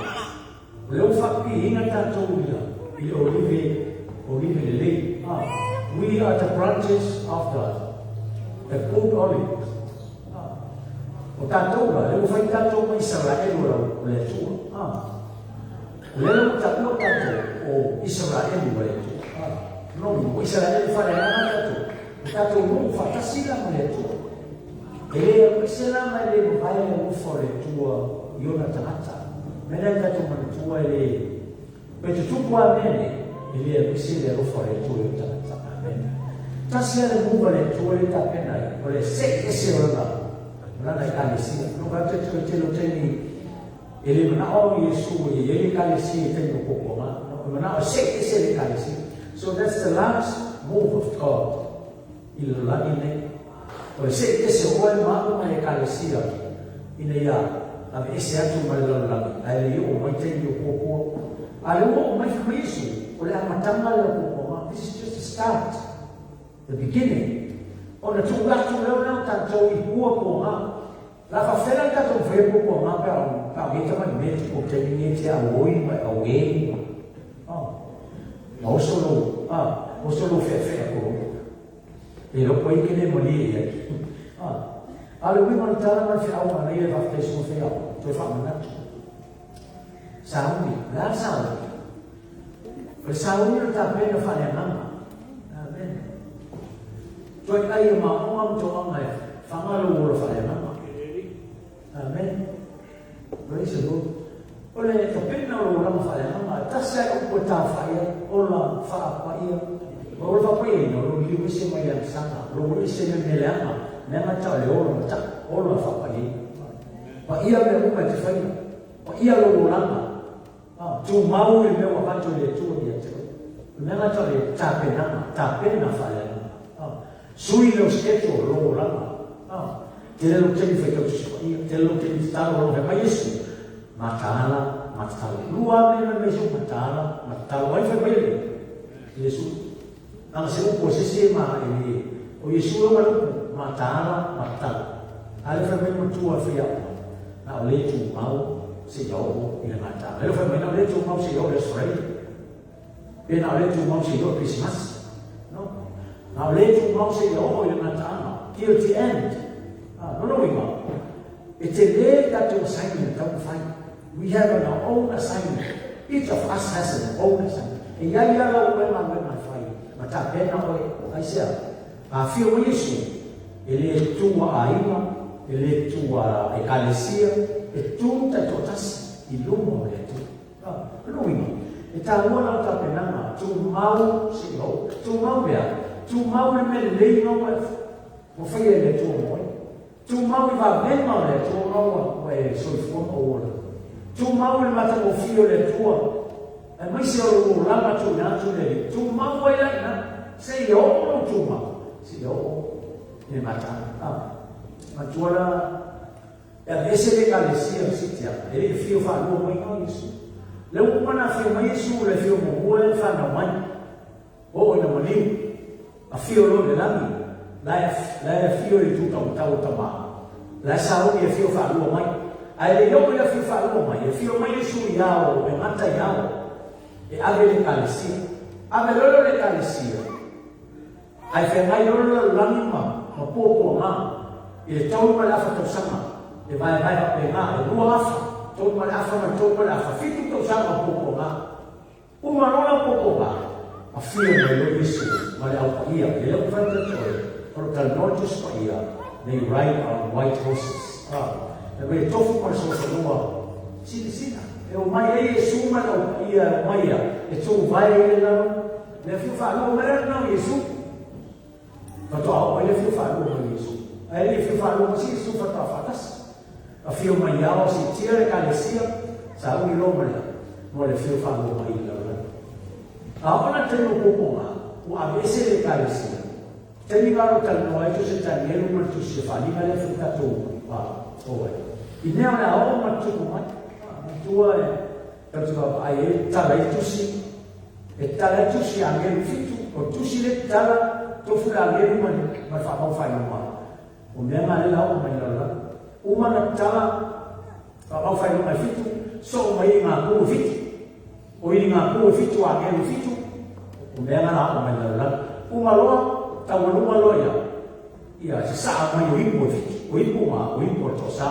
O lea ua faapipiina tatou i i le olive, olive lelei. Ah, we are the branches of the, the good olive. Ah, o tatou la, lea ua fai tatou ma Isaraelu o o le Atua. Ah, o lea ua taua tatou o Isaraelu o le Atua. Ah, no, o Isaraelu faaleagaga tatou. O tatou nuu faatasi la ma le Atua. E le alu ese la ma e le mavae le alofa o le Atua i ona tagata. Mea lea tatou manatua e le pe tutupu a mea nei, e le alu ese le alofa o le Atua i ona tagata. Amen. Tasi lava le muga o le Atua lea e tapena ai, o le se'i ese o lana, o lana Ekalesia. No ka te toe tele o taimi e le mana'o o Iesu e i ai le Ekalesia i taimi o puapuaga. No, e mana'o e se'i ese le Ekalesia. So that's the last move of God. I le lalolagi lenei. O le seʻi ese o oe ma aʻu mai Ekalesia ina ia aveese atu ma le lalolagi, ae le i oo mai taimi o puapua. A le ua oo mai fai mai Iesu, o le amataga lea o puapuaga. This is just the start, the beginning. Ona tuu atu lea ona o tatou i puapuaga. La faafela le tatou faia puapuaga pe a pe a o tama i mea tupu o taimi nei te au oi ma e au e ma oh ma oso lou ah oso lou feafea ko e loko ai ke le malie i ai ah a le uiga o le tala ma le feau ma nei le faafetai suga fai au toe faamanatu sauni o le a le sauni o le sauni o le tapena faaleagaga amen Toe ai e maoga ma toaga e faga lou ola faaleagaga. Amen. Praise the Lord. O le tapena o lou olaga faaleagaga, e tasi lava le upu e tafai ai, ola faapaia. O ola faapaiaina, o lou liu ese mai le agasala, o lou ese mai mea leaga, leaga tau le ola ma tau, ola faapaiaina. Paia mea uma e te faia, paia lou olaga, Tumau i le mea ua avatu e le Atua ia te oe. O le mea lena tau le tapenaga, tapena faaleagaga. Sui lou schedule, lou olaga. Tele lou taimi faitau Tusi Paia, tele lou taimi tatalo, alofa mai Iesu, mataala ma tatalo. Lua lava mea mai Iesu, mataala ma tatalo. Ai fai mai le Iesu. Leaga se upu a se isi e ma e le, o Iesu e uma le upu, mataala ma tatalo. A le fai mai matua e fai aoga, na o le tumau seia oo i le mataala. E le fai mai na o le tumau seia oo i le Aso Faraile. Pe na o le tumau seia oo i le Kerisimasi. No. Na o le tumau seia oo i le gataaga. Till the end. Ah, lona uiga, e tele le tatou assignment tau na fai. We have our own assignment. Each of us has an own assignment. E iai lava lau oe galuega e fai, ma tapena oe, aisea? A afio mai Iesu, e le tu a aiga, e le tu a ekalesia, e tu taitoatasi i luma o le Atua. A, o lona uiga, e taua lau tapenaga, tumau seia oo. Tumau mea, tumau le mea lelei ma ua faia e le Atua mo oe. Tumau i vavega o le Atua ma ua e soifua ma ou ola. Tumau i le matagofie o le Atua, aemaise o lou olaga tuuina atu i le Alii. Tumau ai la i ina, seia oo lou tumau, seia oo i le mataaga. A, matua la, e aveese le Ekalesia ma sitiaga, e le i afio faalua mai o Iesu. Le ua uma ona afio mai Iesu, o le afio muamua lea na fanau mai. Oo ina maliu, afio loa i le lagi, la e, la e afio i le itu taumatau o Tama, la e sauni e afio faalua mai. Ae le i oo i le afio faalua mai, e afio mai Iesu i ao, e gata i ao, e ave i le Ekalesia. Ave loa lea o le Ekalesia, ae feagai loa le lalolagi ma, ma puapuaga, i le 3.5 tausaga, e vaevae faapena, e lua afa, 3.5 ma le 3.5, fitu tausaga o puapuaga. Uma loa lau popoga, afio mai loa Iesu ma le Au Paia, e le o mafai ona toe, o lo talanoa le Tusi Paia, they ride on white horses. A, e mai e tofu ma le solofanua Silasila, e omai ai Iesu ma le Au Paia e omai ia e tuvae ai le lalo. Le afio faalua mai lea lena o Iesu. Faatoa oo mai le afio faalua mai o Iesu. Ae le afio faalua mai se Iesu faatoa faatasi. Afio mai ao siitia le Ekalesia, sauni loa ma le mo le afio faalua mai i le lalolagi. A oo la i le taimi o puapuaga, ua aveese le Ekalesia. Taimi na o lo o talanoa ai Tusi a Tanielu ma le Tusi a Faaliga lea foi tatou o ai. I mea o le a oo ma le tupu mai, manatua e tatou te vaavaai ai e tala ai Tusi, e tala ai Tusi a agelu fitu, o le Tusi lea e tala tofu le agelu ma le ma le faamau faailoga. O mea na lea o le a oo mai i le lalolagi. Uma na tala faamau faailoga e fitu, soo mai ai ngā pū e fitu. O i ngā pū e fitu a agelu fitu, o mea na o le a oo mai i le lalolagi. Uma loa, taualuga loa ia, ia sasaa mai o ipu e fitu. O ipu ma, o ipu o le toasa.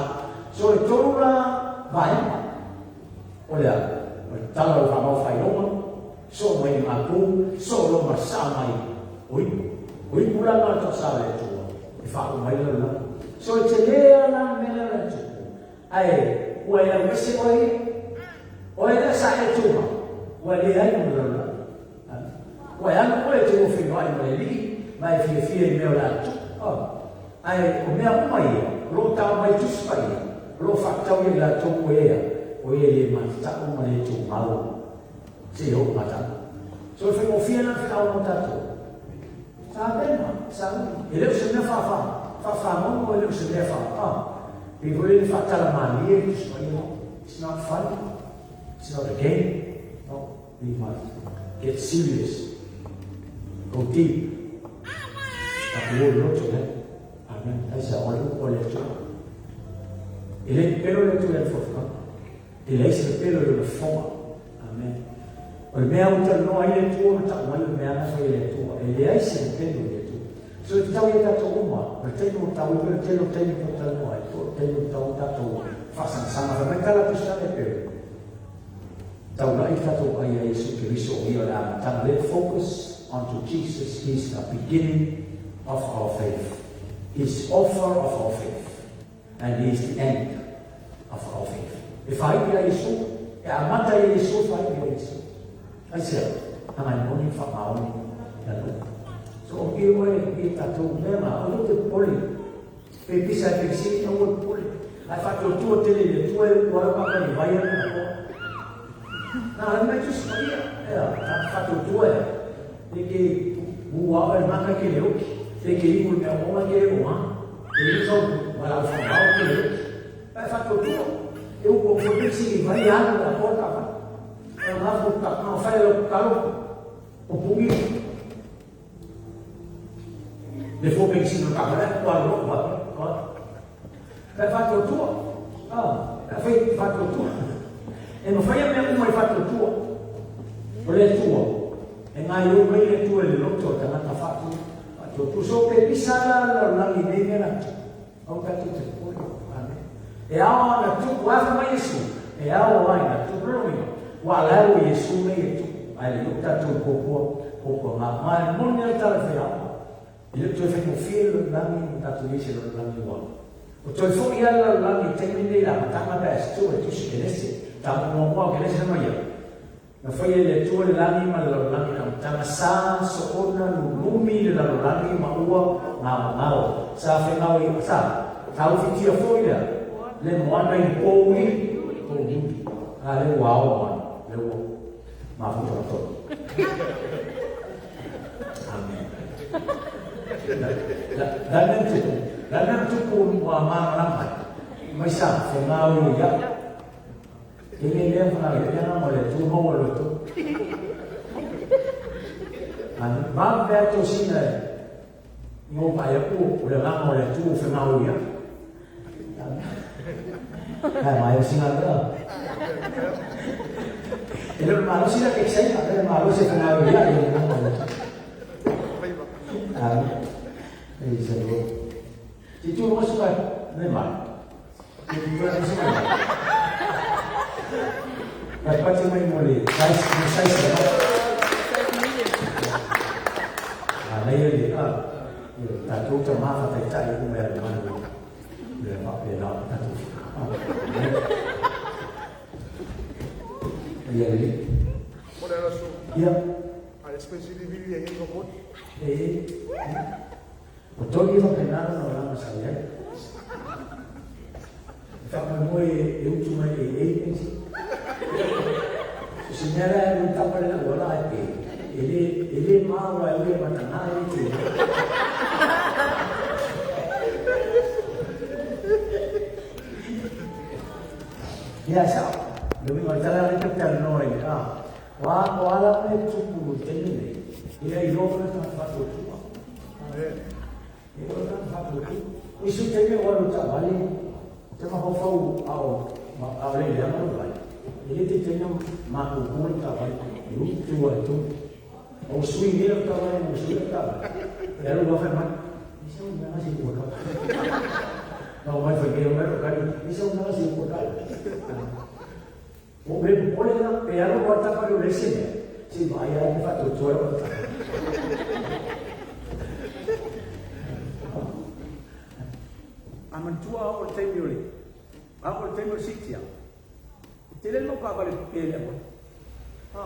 So e tolu la vaega o le a, o le tala o le faamau faailoga, soo mai i ngā pū, soo loa ma le sasaa mai o ipu. O ipu la na o le toasa o le Atua e faauma ai le lalolagi. So e tele lava la le mea lea o le a tupu. Ae ua e alu ese oe ia. Oe lea sa e tuma, ua leai ma le lalolagi. Ua e alu oe e te lua feiloai ma le Alii, ma e fiafia i mea o le a tupu. Oh. Ae o mea uma ia, o lo o tau mai Tusi Paia, o lo o faatatau ia i latou o ea, o e le matatau ma le tumau seia oo matau. So e faigofie la le feau mo tatou. Tapena, sauni. E le o se mea faafa, faafagogo, e le o se mea faa, ah, pei foi lele faatala malie le Tusi Paia no. It's not funny. It's not a game. No, we must get serious. Go deep. Tatou o i loto le. Amen. Aisea, o le upu a le Atua. E le pepelo le Atua i lana fofoga. E leai se pepelo i lona fofoga. Amen. O le mea ua talanoa ai le Atua ma tau mai o le mea na fai e le Atua. E leai se pepelo i le Atua. So e tatau ia tatou uma, o le taimi ua tau ai, pe o le tele o taimi tou talanoa ai, po o le taimi ua tatau ona tatou faasagasana fai mai tala tusi tala e pepelo. Taulai tatou ai ia Iesu Keriso o ia o le amataga. Let focus onto Jesus, he is the beginning of our faith. He is the author of our faith. And he is the end of our faith. E whāiti a Iesu, e amata ia Iesu, e whāiti a Iesu. Aisea, hanga i moni whakaoni ia lou. So o ki oe i tatou mea ma aua te popole. Pe pisa e pekisini aua e popole. Ae whaatuatua tele i le Atua e upu ai papa i vai anu na koa. Nā le mai tusi paia, ea, ta whaatuatua e. Te ke ua oe maka ke le oki, te ke imu le mea oa ke le oa. E i tau walau whangao ke le oki. Pae whaatuatua, e upu o fo pekisini vai anu na koa ka vai. E ngā fo ka ngā whai lo kalo o pungi. Le fo pekisini ka vai kua lo pa. Pae whaatuatua, ah, pae whaatuatua. E mawhai a mea uma i whaatuatua. O le Atua, e ngāioi mai le Atua i le loto o tangata whaatuatua. So pe pisa la lalolagi nei mea la tupu. Aua tatou te popole. Amen. E ao ana tupu, a fai mai Iesu, e ao ai na tupu. Lona uiga, ua ala e o Iesu nei e tupu, ae le o tatou i puapua, puapua ngā. Ma e moni ai tala whai ao. E le o toe whaingofie le lalolagi ma tatou i ai se lalolagi ua. O toe foi a le lalolagi i taimi nei la matanga pe a se tua e tusi Kenese, ta muamua o Kenese na mai ia. Na faia e le Atua le lagi ma le lalolagi na amataga sa soona lulumi le lalolagi ma ua gaogao. Sa fegao i sa taufitia foi lea le moana i pouli pouli. A le ua ao moana le ua mafuta ma tonu. Amen. La la mea tupu, la mea tupu ua malamalama ai. Mai sa fegao i ia. E le lea whanau, e lea ngā le Atua maua loto. Amen. Ma mea tō sina e ngō pai aku o le ngā o le Atua o whangau ia. Amen. Hai mai o sina lea. E le malo sina ke saina, le malo se whangau ia e le ngā o le Atua. Amen. Praise the Lord. Ti tū runga suka, me mai. Vai pati mai mo le size, mo size le A nei le a tatou ta mafa taitai uma e manu le fa pe na tatou. Ia le. Ia. E. O toli o penala no lama sa ia. Fa mo e utu mai e e pensi. Se mera e un tapare la wala e ele ele ma wa e matana e te. Ia sa. Le mi matala le te no e a. Wa o ala me tupu te ne. Ia i lo na ta fa tu. E o ta fa tu. Isu te me wa lo ta vale. Te ma ho fau ao ma ao le ya mo vai. Ele te tena ma ko ko ta vai. Eu tu a tu. O sui ni ta vai o sui ta vai. E lo va fa ma. Isso não é assim por cá. Não vai fazer o meu cara. Isso não é assim por cá. O me pone la e alo va ta pa le se. Si vai a fa tu tu. Amantua o te miole. A o te mo sitia. Te le mo ka vale pele mo. Ha.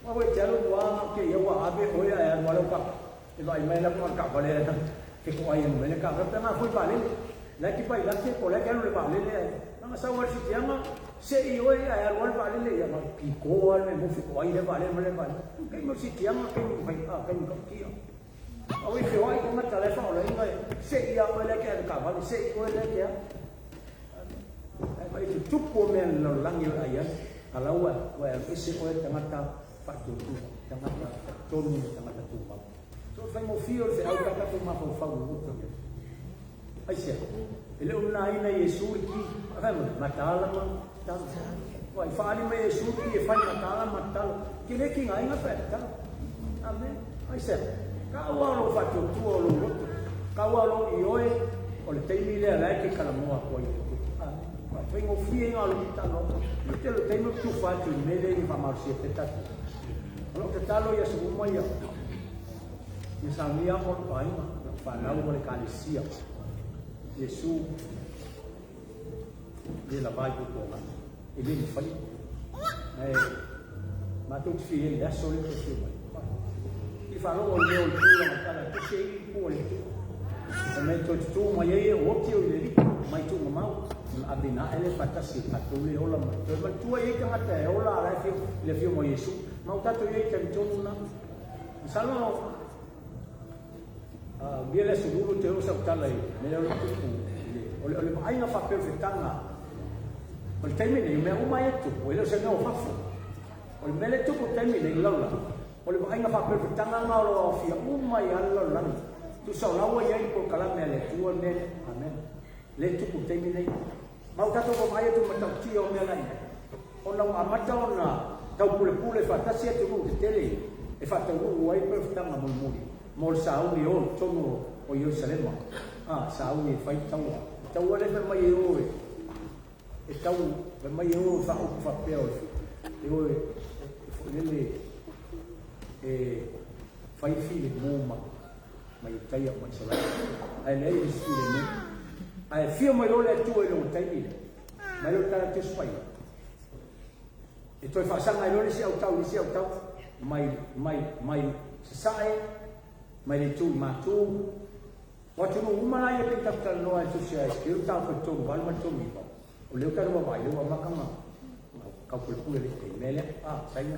Ma we te alo wa ke ia wa ave o ia e wa lo ka. E vai mai la ko ka vale la. Te ko ai mo le ka ka na foi vale. La ki pai la ke ko la ke le vale le. Na sa wa sitia ma se i o ia e wa vale le ia ma ki ko al me mo fi ko ai le vale mo le vale. Ke mo sitia ma ke mo vai a ke mo ka kia. O i whiwai ko ngā talefa o le inga se i a oe le ke ka vale se i oe le ke a i te tupu o mea no langi o ai alaua o e ese oe tangata whatutu tangata tonu tangata tūmau. So whai mo whio le au tata mawhau o uto. Ai se, e le umna ina Yesu i ki, whai mo, matala ma, tala. Wai whaali me Yesu ki e whai matala matala. Ki le ki ngā inga whai tala. Amen. Ai se, ka ua lo whatutu o lo roto. Ka ua lo i oe, o le teimi lea lai ke kalamoa koa i te. Whai ngō whie ngā lo talo. I te lo teimi tu whatu i mele i whamausia te tatu. Alo te talo ia se uma ia. Ia sa mia o le painga, whanau o le kalesia. Yesu, le la vai ko konga. E le whai. Nei, mātou te whie le aso le te whie mai. I whalo o leo le tūra matala, te se i po le tū. E mei toi te tū mai e o oti o i le riko, mai tū mamau. A bina ele fatasi, a tō le ola mai. Toi matua i tangata e ola ala e whio, le whio mo Yesu. Mau tātou i te tonu na. Salo, bia le sulu te o sa utala i, me le tupu, o le ainga whapewhetanga. O le taimi nei, mea uma e tupu, e le o se mea o fafo. O le mele tupu taimi nei laula. O le ainga whapewhetanga ngā o lo awhia uma i ala langi. Tu sa o laua i ai ko kalame le tua mele. Amen. Le tupu taimi nei. Mau tātou ko mai atu matautia o mea lai. O na amata o na tau pule pule whatasi atu ru te tele. E whatauru ai pewhetanga mulimuli. Mo le sauni o tono o Yerusalema. Ah, sauni e whai taua. Taua le mai e oe. E tau mai e oe wha upu whapea o e oe e lele e whai file mōma mai e taia mai salai. Ai lei e file mō. Ai fia mai lole atua i longo taimi le. Mai lole tala te spai. E toi whaasanga i lole si au tau, si au tau. Mai, mai, mai sasae. Mai le tū mātū. Watu no umana ia pe tafta noa e tusi ai ke tau ko tonu valu ma tonu iwa. O leo taru wa leo makanga. Ka pule pule le te mele a saina.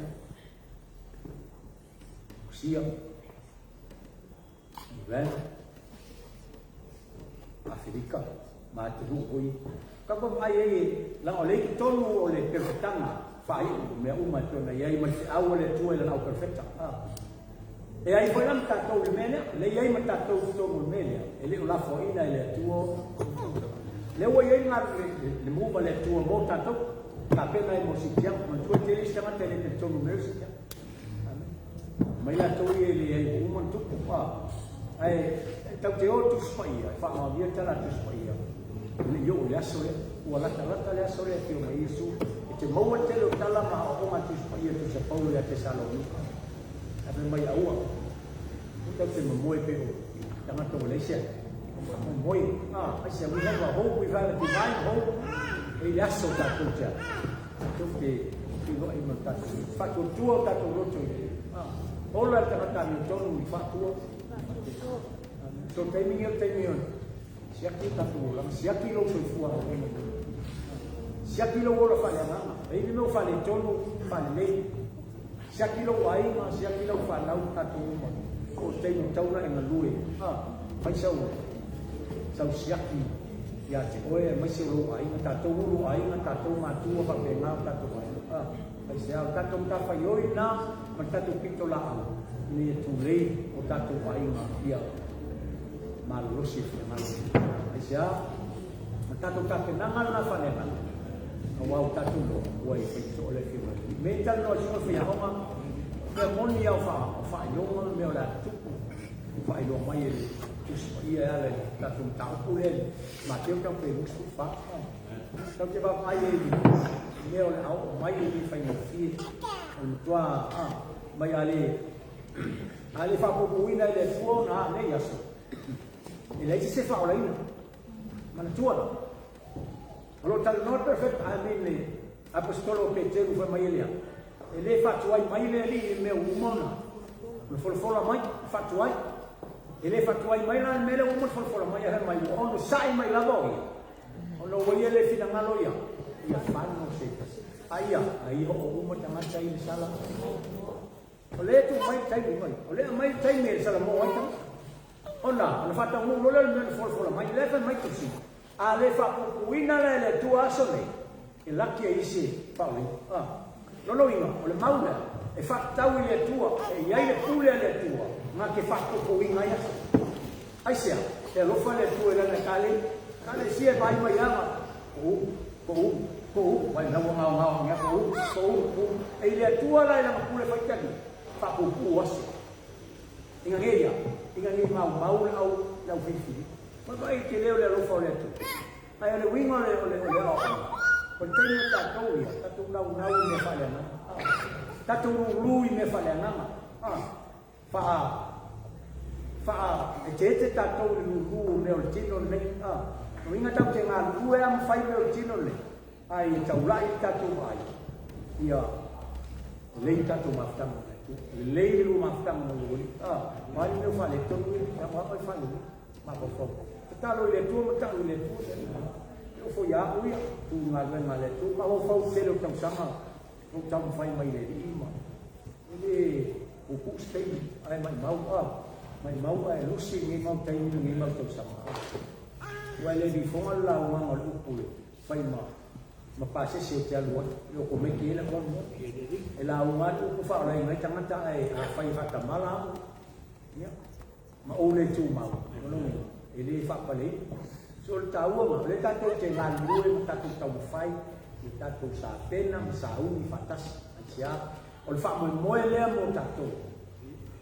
Sia. Iran. Afrika ma te ru hoi. Ka pa mai e la o le ki tonu o le perfectanga fai me uma tona ia i ma se au le tu e la au perfecta. Ah. E ai foi lam tātou le mele, le iai ma tātou tonu le mele, e le o la foina e le atua. Le ua iai ngā le muva le atua mō tātou, ka pena e mo sitiang, ma tua te le sanga te le tonu meo sitiang. Amen. Mai la tau i e le ai uman tupu, a. Ai, tau te o tu spa ia, e whaamawia tala tu spa ia. Le io le aso le, ua lata lata le aso le te o mai Yesu, e te maua te le o tala maha o ngā tu spa ia tu sa Paulo ia te Salonika. Ape mai aua, tau te mamoe pe o, tangata o leisia. Mamoe, ah, aisia, we have a hope, we have a divine hope. E le aso tātou tea. Tātou te Feiloai ma le tatou faatuatua o tatou loto i le ola le tagata amiotonu i faatua. So taimi nei o le taimi o siaki o tatou olaga, siaki lou soifua auena, siaki lou ola faaleagaga, e i ai le mea ua faaletonu, faalelei, siaki lou aiga, siaki lau fanau, tatou uma. O le taimi ua tatau ona e galue, fai sau sau siaki ia te oe aemaise o lou aiga, tatou ulu aiga, tatou matua faapena o tatou aiga. Aisea, o le tatou matafaioi lena ma le tatou pitolaau ina ia tulei o tatou aiga ia malolosi e finagalo. Aisea, o le tatou tapenaga lena faaleagaga, aua ua tatou iloa ua e faitoo le Afioga i le Alii. Me talanoa i suiga faiaoga, mea moni lava o faailoga mea o le a tutupu, faailoa mai e le Tusi Paia e ala i le tatou mataupu lea i Mateo taupe 24. Tatou te vaavaai ai i le mea o le a oo mai e le faigofie. O le matua mai a le faapuupuuina e le Atua ona a nei aso, e leai se faaolaina. Manatua la, o lo o talanoa le perfect, I mean le Aposetolo o Peteru fai mai e lea, e le faatuai mai le Alii i le mea ua uma ona folafola mai, faatuai. E le faatuai mai la le mea lea ua uma ona folafola mai, ae mai ua onosai mai lava o ia. Ona ua ia le finagalo ia, ia fano se tasi. Aia, ai oo uma tagata i le sala. O lea e tuu mai le taimi mai. O lea aumai le taimi e salamo ai tagata. Ona, ona faataunuu loa lea o le mea na folafola mai. O lea e fai mai Tusi, a le faapuupuuina la e le Atua aso nei, e laki ai isi e faaolaina. Ah. Lona uiga, o le mau lea, e faatatau i le Atua, e i ai le pule a le Atua, na te faapuupuuina ai aso. Aisea? E alofa le Atua i lana Ekalesia e vaai mai ana, ko u, ko u, ko u, vai lau ua gaogao ane ko u, ko u, ko u. E i le Atua la i lana pule faitali, faapuupuu aso. Ina nei ia, ina nei maumau le au, le au filifili. Vaavaai i le tele o le alofa o le Atua. Ae o le uiga o le, o le, o le aoaoga, o le taimi o tatou ia, tatou naunau i mea faaleagaga. Tatou lulu i mea faaleagaga. Faa, faa eteete tatou i le lulu o mea o le tino lenei. O uiga tatou te galulue lava ma fai mea o le tino lenei, ae ia taulai le tatou vaai, ia lelei le tatou mafutaga ma le Atua. Lelei le lua mafutaga ma lou Alii. O a ni mea ua faaletonu ia, ia aoao e faalelei. Mafaufau. Tatalo i le Atua ma tau i le Atua. E oo foi ia au ia, tu i galuega a le Atua. Mafaufau i le tele o tausaga o taumafai mai i le Alii ma e le puupuu se taimi, ae maimau, a, maimau ae lusi lenei mau taimi lenei mau tausaga. Aua e le lifoga le laugaga o le upu e fai ma ma pasese ou te alu ai, e okomeki ai lau alu ai. E lauga atu upu faaolaina ai tagata ae afai e faatamala au, ia, ma ou le tumau, o lona uiga, e le faapaleina. So o le taua ma, o lea tatou te galulue ma tatou taumafai ia tatou sapena ma sauni faatasi. Aisea? O le faamoemoe lea mo tatou,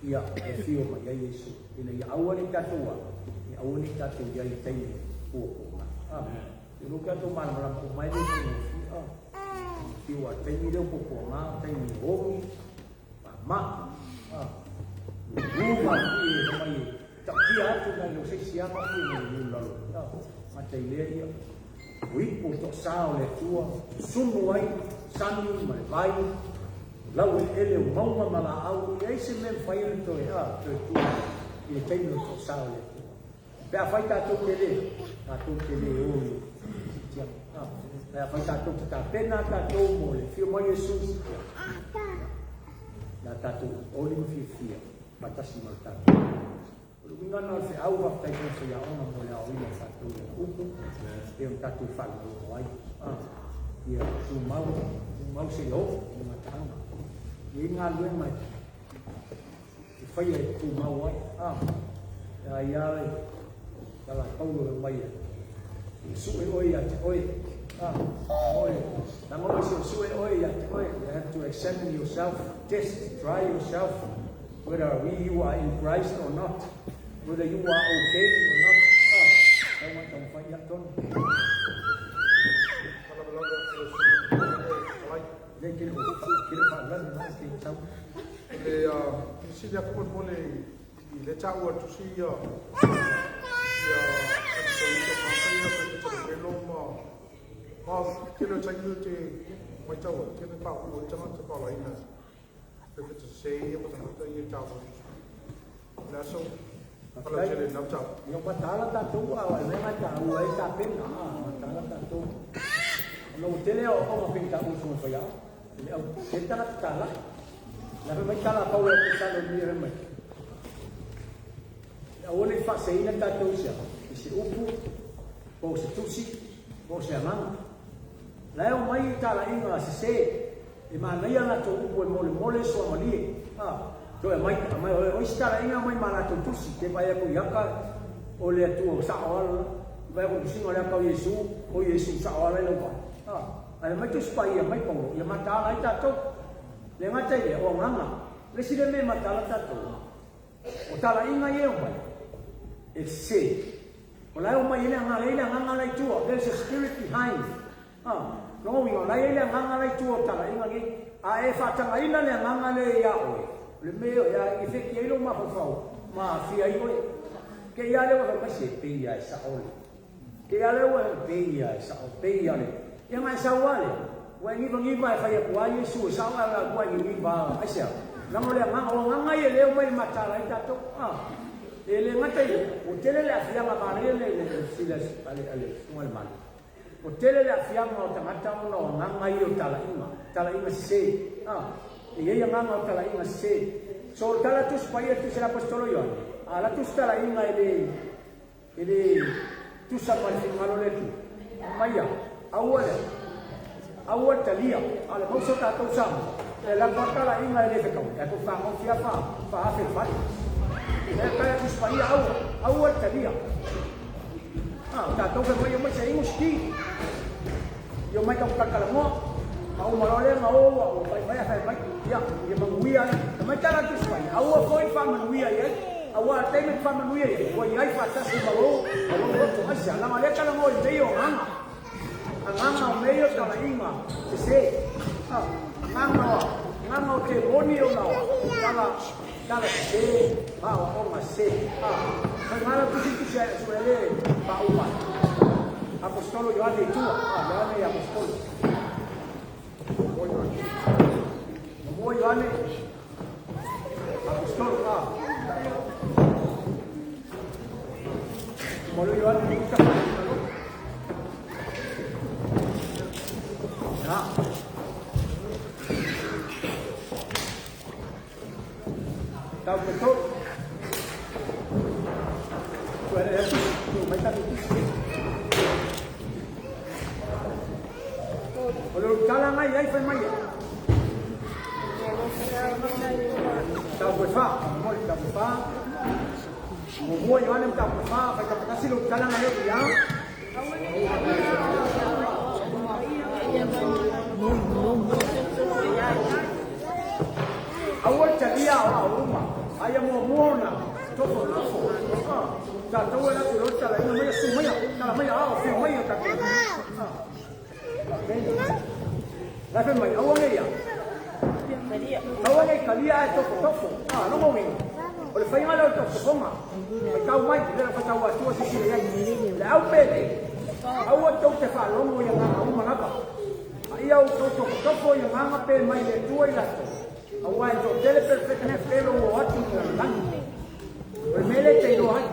ia e afio mai ai Iesu, ina ia aua ne i tatou alu, ia aua ne i tatou i ai i le taimi puapuaga. E lou tatou malamalama uma ai le faigofie. Faigofie aua o le taimi lea o puapuaga, o le taimi e ogi, Faamama. Lulu ma fui e mai e tautia atu nai lo se isi ama fui mai lulu lalo. Mata i lea ia. O ipu o toasa o le Atua, susunu ai sani ma le vai, lau eleele o mauga ma laau, e leai se mea e mafai ona toe, toe tu i le taimi o toasa o le Atua. Pe afai tatou te le, tatou te le o i siitiaga. Pe afai tatou te tapena tatou mo le afio mai o Iesu, ia, la tatou oli ma fiafia faatasi ma le tatou. O le uiga lena o le feau, faafetai foi i faiaoga mo le aoaoina o tatou i ana upu, e ona tatou faalogologo ai. Ia tumau, tumau seia oo i le gataaga. E i ai galuega e faia e tumau ai. A ia le tala a Paulo e mai ai, Suesue oe ia te oe. Oe, leaga oe suesue oe ia te oe. You have to examine yourself, test, try yourself, whether you are in Christ or not, whether you are okay or not. Tau mai taumafai ia tonu. Le ke le o faalani mai ke tau. Le fesili atu molemole i le taua e tusi ia ia Apisauita ma ia pe te pelo ma ma tele o taimi o te Matau ai, tele paopuu ai tagata paolaina pefeta sesē ia ma tagata ia e taua o le aso falautele i lena mataupu. Ia mataala tatou a o le mea taua ai tapena a mataala tatou. Ona ua tele aoaoga pei ona taua e le Susuga i le Faiaoga. Le au tele tagata talai. La fai mai tala a Paulo ia Tesalonia fai mai. Aua ne i faaseseina tatou i se aha? I se upu, po o se tusi, po o se agaga. La e omai i talaiga sese, e manaia a latou upu e molemole suamalie. A, toe aumai, aumai, o isi talaiga e aumai ma latou tusi, te vaai atu i aka o le Atua sao ala la, vaai atu i tusiga o le aka o Iesu, o Iesu sao ala i lau vaai. A, ae aumai Tusi Paia mai Paulo, ia mataala ai tatou. Le gata i lea, o agaga. O le isi lea mea e mataala tatou, O talaiga ia e omai, e sese. O la e omai ai le agaga, la e i ai le agaga la i tua. There is a spirit behind. Ha, lona uiga, o la e i ai le agaga la i tua o talaiga nei. A e faatagaina le agaga lea ia oe, o le mea e feti ai lou mafaufau ma aafia ai oe. Te i a lea ua fai mai, se pei lava e sao le. Te i a lea ua fai, pei lava e sao, pei lava le. Ia na e sau lava lea, ua e nivaniva e fai atu lava Iesu e sao ae ua e niniva lava. Aisea? Leaga o le agaga, o agaga ia lea e omai i le mataala ai tatou. A, e le gata i lea, ua tele le aafiaga manaia le fesili a le Susuga i le Malo. Ua tele le aafiaga o tagata ona o agaga ia o talaiga, talaiga sese. A, e i ai agaga o talaiga sese. So o le tala Tusi Paia, Tusi a le Aposetolo Ioane, a alu atu se talaiga e le E le tusa ma le finagalo o le Atua. Maia, aua le, aua le talia, a o le mausa o tatou Samoa, e alu atu lava talaiga e le fetaui, ae tou fetagofi lava fa, faahafe i le fale. E kai atu si paia, aua, aua le talia. A, o tatou fai mai, omai se inu se ti. Ia omai tatou talatalanoa. Ma uma loa lea na o ua pai mai a fai mai, ia, ia manuia ai. Aumai tala atu si paia, aua foi le faamanuia i ai. Aua a le taimi e te faamanuia i ai, ua i ai faatasi ma lou, ma lou loto. Aisea? Leaga o lea e talanoa i mea ia o agaga. Agaga o mea ia o talaiga sese. A, agaga o, agaga o temoni ona o tala, tala sese, ma aoaoga sese. A, faiga la tusi tusi a sue le faauma ai. Aposetolo Ioane i tua. A, Ioane i Aposetolo. Muamua Ioane, Aposetolo, a. Muamua Ioane, uta whakamalo. Ya. Tau te tolu. Tua ere atu, tu mai tatu tusi. O le tala ngai ai fai mai. Tau koe wha, mo le tau koe wha. Mo mua Ioane mo tau koe wha, whai tapatasi lo tala ngai o ia. Aua le talia o au uma, aia muamua ona tofo tofo. Tatou e latou loa talaina maia, su maia, tala maia, ao, afio maia tatou. La fai mai, aua nei ia. Aua nei talia ae tofo tofo. Ah, lona uiga, o le faiga lea o le tofotofoga. Faitau mai, le faitau atua sisila i ai. Le au pele, aua tou te faalogo i agaga uma lava. A ia outou tofotofo i agaga pe mai le Atua i latou, aua e toatele perofeta pelo ua o atu i le lalolagi. O le mea lea e te iloa ai.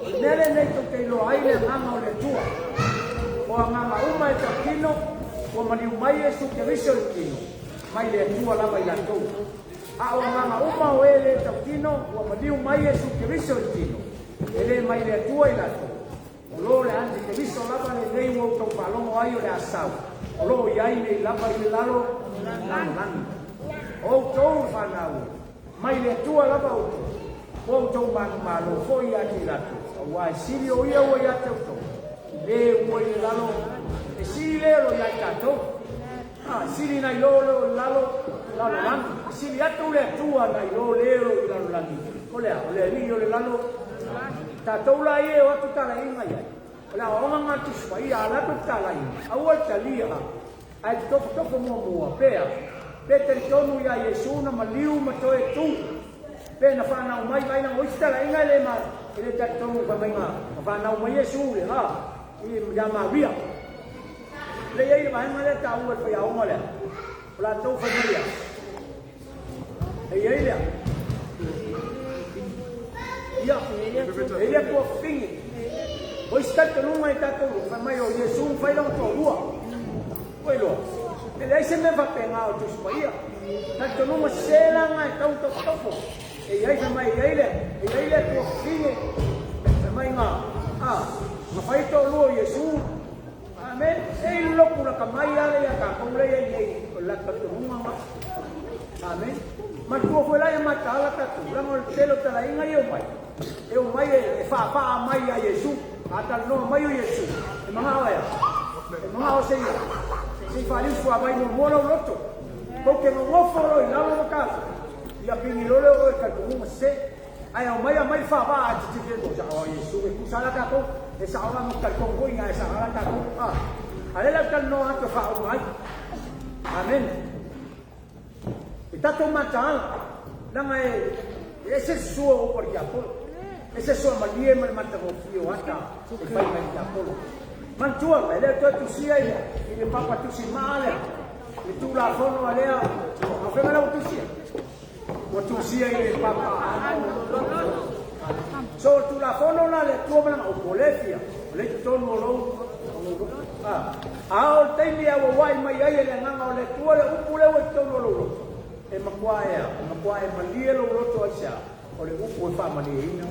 O le mea lenei tou te iloa ai le agaga o le Atua. O agaga uma e tautino, ua maliu mai Iesu Keriso i le tino, mai le Atua lava i latou. A o agaga uma o e le tautino, ua maliu mai Iesu Keriso i le tino, e le mai le Atua i latou. O lo le antikeriso lava lenei ua outou faalogo ai o le a sau, o lo o i ai nei lava i le lalo lalolagi. O outou e fanau e, mai le Atua lava outou, ua outou manumalo foi ia te i latou, aua e sili o ia ua ia te outou, i le ua i le lalo, e sili le o lo ia i tatou. A, sili nai lo le o i lalo lalolagi, e sili atu le Atua nai lo le o i lalolagi. O le a? O le Alii o le lalo. Tatou la ia e o atu talaiga i ai. O le aoaoga nga Tusi Paia, ala atu le talaiga, aua le talia, ae te tofotofo muamua, pea, pe talitonu ia Iesu na maliu ma toe tu, pe na fanau mai, vaai langa o isi talaiga e le ma, e le talitonu fai mai na fanau mai Iesu i le, a, i ia Maria. Le i ai le vaega lea e taua e le faiaoga lea, o latou fai mai ia. E i ai lea. Ia, e i ai tuafafine. O isi talitonuga i tatou fai mai o Iesu na fai lona toalua. Ua iloa, e leai se mea faapena o le Tusi Paia. Talitonuga sese la na e tau tofotofo. E i ai fai mai e i ai le, e i ai le tuafafine. Fai mai na, a, na fai toalua o Iesu. Amen. E i loku laka mai ale ia tatou lea i nei o le latou talitonuga ma. Amen. Matua foi la ia mataala tatou, leaga o le tele o talaiga ia e omai, e omai e faapaa mai ia Iesu. A talanoa mai o Iesu, e manao e a? E manao se ia, se i faaliu suavai muamua lou loto. Tou te nonofo loa i lalo ma tatou, ia pigi loa lea o oe i le talitonuga sese. Ae aumai aumai le faavaa a te te sa o Iesu e tusa la tatou e sao la mo talitonu foi ina e sao la tatou a a le la talanoa atu e faauma ai. Amen. E tatou mataala leaga e ese le sua o upu a le tiapolo, ese sua malie ma le matagofie o ata e fai mai le tiapolo. Manatua, e le o toe tusia i le papa tusi maa lea, le tulafono a lea, a fai mai la ua tusia. Ua tusia i le papa. So o le Tulafono la a le Atua ma lana upu, o lea e fia, o lea i totonu o lou, o lou loto. A, a o le taimi e auauai mai ai e le Agaga o le Atua le upu lea ua i totonu o lou loto, e matua e a? E matua e malie lou loto aisea? O le upu e faamalieina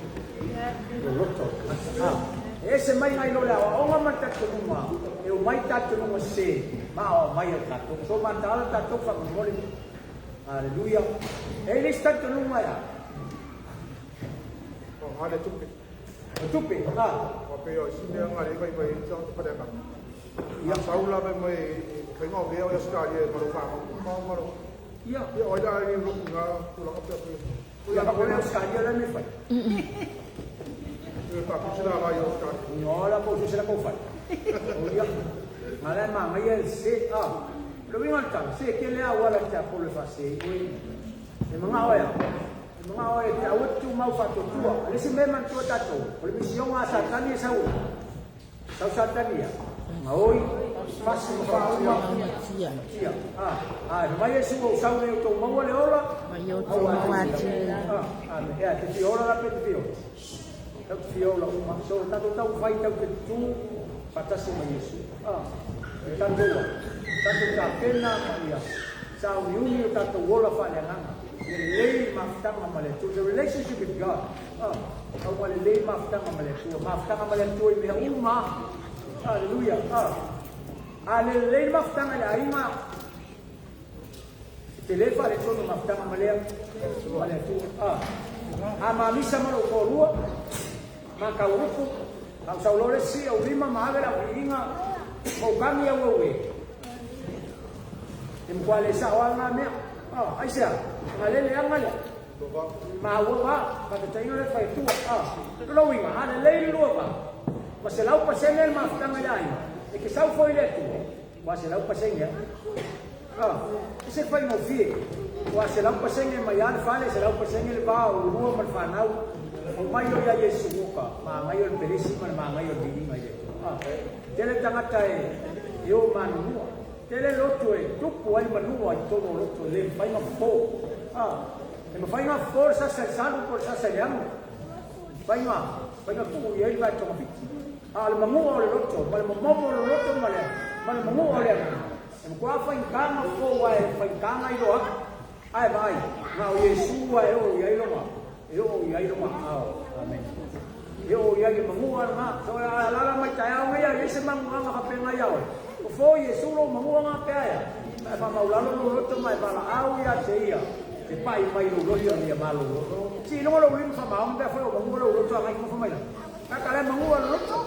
lou loto. A, e ese mai nai lo le aoaoga ma le talitonuga, e omai talitonuga sese ma aoao mai e tatou. So mataala tatou faamolemole. Aleluia. E i ai le isi talitonuga e a? O ngā le tupe. O tupe, a. Ua pei o isi mea ngā le vai vai i tagata faleagana. Ia. Sau la mai mai faiga o mea o Australia e malo whanau. Ma malo. Ia. Ia o ila ai loku ngā tulaga pea pea. Ia, o le Australia la me fai. E whakapiti la lai Australia. No la po se la ko fai. O ia. Ma la ma ngai el se a. Le uiga o le tala, se ke le auala i te apolo e faasē oe. E manao e a? E manao e te aua te tumau faatuatua. O le isi mea e manatua tatou, o le misioga a Satani e sau ai. Sau Satani ia, gaoi, fasi ma faauma, tia. A, a, e mai Iesu ua ou sau nei o tou maua le ola, aua e te fia. A, a, ea, te fia ola la pe te fia ola? Tau te fia ola uma. So, tatou taumafai tau te tutū faatasi ma Iesu. A, e tatou a, tatou tapena ma ia sauniuni o tatou ola faaleagaga. Ia lelei mafutaga ma le Atua. The relationship with God. A, aua lelei mafutaga ma le Atua. Mafutaga ma le Atua i mea uma. Hallelujah. A, a lelei le mafutaga i le aiga, E tele faaletonu mafutaga ma lea ma le Atua. A, a mamisa ma lou toalua, ma tau upu, a ou sau loa le isi au lima ma ave lau viiga, ma ou kagi au au e. E matua le sao lava na mea. A, aisea? Nga le leaga lea. Maua va, faataitaiga lea e fai atua. A, o lona uiga, a lelei le lua va, ma 100% le mafutaga i le aiga, e te sau foi i le Atua, Ua 100% lava. Ah, e se faigofie. Ua 100% mai lava le fale, 100% le va o ulua ma le fanau. O mai o ia Iesu oka, magai o le pelesi ma le magai o le viiga i le Atua. Ah, tele tagata e, e o manunua. Tele loto e tupu ai manua i totonu o loto e le mafai ona fofo. Ah, e mafai ona fofo le sasa i le salu po o le sasa i le amu. Mafai ona, mafai ona tuu i ai le vae togafiti. A o le manua o le loto, ma le momomo o le loto ma le, ma le manua o le agaga, e matua faigata ona fou ae faigata iloa atu. Ae vaai, na o Iesu lava e oo i ai lona, e oo i ai lona aao. Amene. E oo i ai le manua lena. So e alaala mai taeao nei a i ai se manuaga faapena ia oe, fofo Iesu lou manua na pe aea, ma e faamaulalo lou loto ma e valaau ia te ia, te pai mai lou loto ina ia malolo. Siiloga lou lima faamaoni pe afai ua manua lou loto agai nofo mai lalo. Kaka le mangua le loto.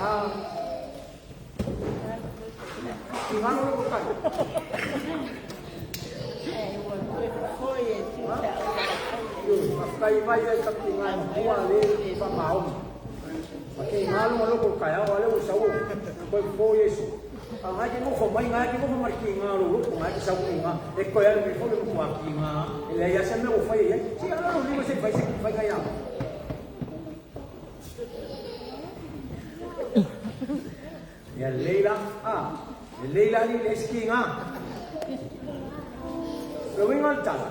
Ah. Tingalo lo kai. Kai vai ai ka tinga mangua le pa maoni. Ma ke ngalo lo ko kai ao le u sau. Ko fo Yesu. A ngai ke nofo mai ngai ke nofo mai ki ngā ro ro ngai ke sau ki ngā e koe alu mai foi mo ki ngā e le ia se me o fai ai si ala ro lima se fai se fai kai a. Ia lelei la, a, lelei la alii leai se tiga. O le uiga o le tala,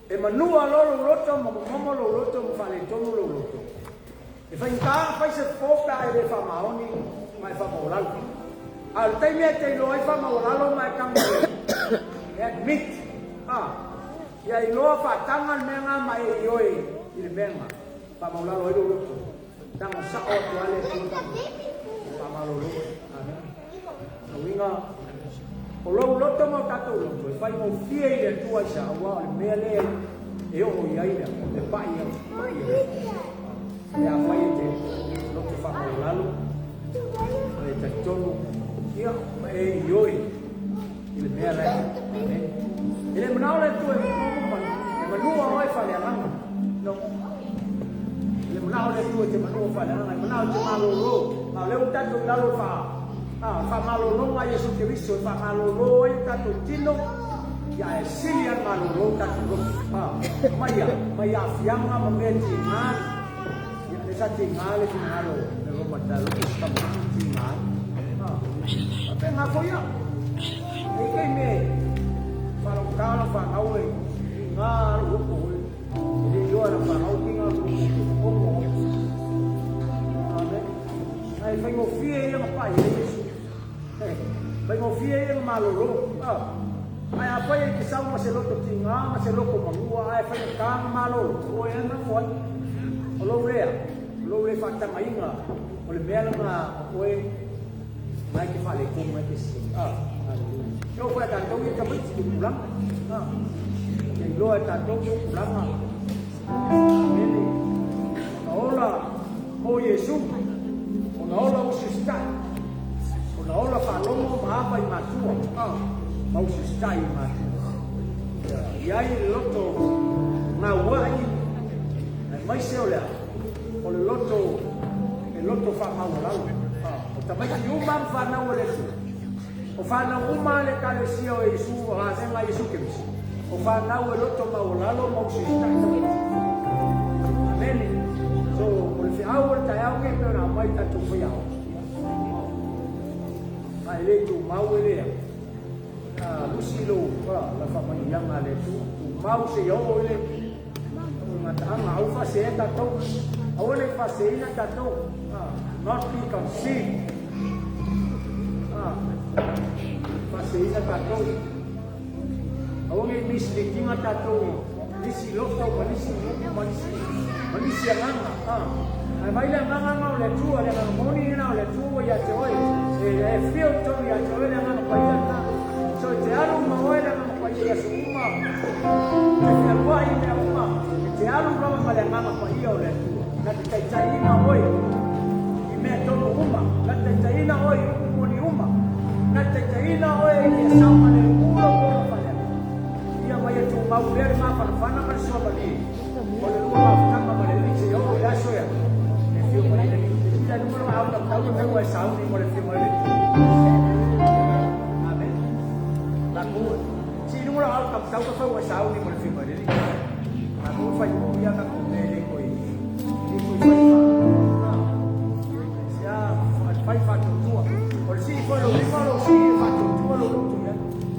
e manua loa lou loto ma momomo lou loto ma faaletonu lou loto. E faigata ona fai se fofo pe a e le faamaoni ma e faamaualalo. A o le taimi e te iloa ai faamaualalo ma e tago e admit, a, ia iloa faataga le mea lena ma e ioe i le mea lena, faamaualalo ai lou loto. Tago sao atu lava le Atua tago faamalolo oe. Amen. O lona uiga, o lou loto ma o tatou loto e faigofie i le Atua i sa, aua o le mea lea e oo i ai le pai a pai a Pe afai e te loto faamaualalo, ma e talitonu, ia, ma e ioe i le mea la e Amen. E le manao le Atua e manua oe faaleagaga. No. E le manao le Atua e te manua faaleagaga, e manao e te malolo. A o lea ua tatou i lalo o le faamalologa a Iesu Keriso, e faamalolo ai o tatou tino, ia ae sili lava le malolo o tatou loto. Mai a, mai aafiaga ma mea tiga. Ia, lea sa tiga le finagalo o le Roma talofa i se tamaiti tiga ai. Faapena foi au. E i ai mea e faalogotā lau fanau e tiga lou loto oe. E le iloa e lau fanau tiga lou loto omo oe. Amen. Ae faigofie ia na pai ai Iesu. Faigofie ia na malolo. Ae afai e te sau ma se loto tiga ma se loto manua ae faigata na malolo, o oe lava e nofo ai. O lou lea, o lou le faatagaina o le mea lena o oe na e te faaletonu ai te sese. Hallelujah. E oo foi ia tatou ia tamaiti i tupulaga. Ia iloa e tatou tupulaga. Amene. Ona ola mo Iesu, ona ola usiusitai, ona ola faalogo ma ava i matua, ma usiusitai i matua. Ia i ai le loto gauai, aemaise o le a? O le loto e loto faamaualalo. O tamaiti uma ma fanau a le Atua, o fanau uma a le Ekalesia o Iesu, o Vasega a Iesu Keriso, o fanau e loto maualalo ma usiusitai tamaiti. Amene. So, o le feau o le taeao lenei pei ona aumai i tatou faiaoga. Ma e le tumau e lea. Lusi lou la faamanuiaga a le Atua. Tumau seia oo i le gataaga. Aua faasea tatou. Aua ne i faaseaina tatou. Not be conceived. Faaseaina tatou. Aua ne i mislead ina tatou i nisi loto ma nisi nuu ma nisi ma nisi agaga. Ae vaai le agaga lena o le Atua, le agaga moni lena o le Atua ua ia te oe. E feel tonu ia te oe le agaga paia lena. So e te alu ma oe le agaga paia i aso uma. E te fealuai i mea uma. E te alu lava ma le agaga paia o le Atua. Na te taitaiina oe i mea tonu uma. Na te taitaiina oe i upu moni uma. Na te taitaiina oe i le saogalemu lou ola faaleagaga. Ia ma ia tumau pea le mafanafana ma le suamalie o le lua mafutaga ma le Alii seia oo i le aso ea e afio mai ai le Alii. Sila i luma lou aao tautau le mea ua e sauni mo le afio mai o le Atua. Amen. Tatou sii i luga lou aao tautau ka fai ua e sauni mo le afio mai o le Alii. Tatou fai uu ia tatou mea e le toe le toe fai fa. Se a fai faatuatua. O le sii foi o lou lima o lou sii e faatuatua lou loto i ai.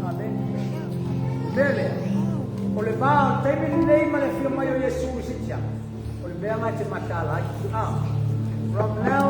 Amen. Mea lea, o le va o le taimi lenei ma le afio mai o Iesu i Sitiaga, o le mea lena e te mataala ai. From now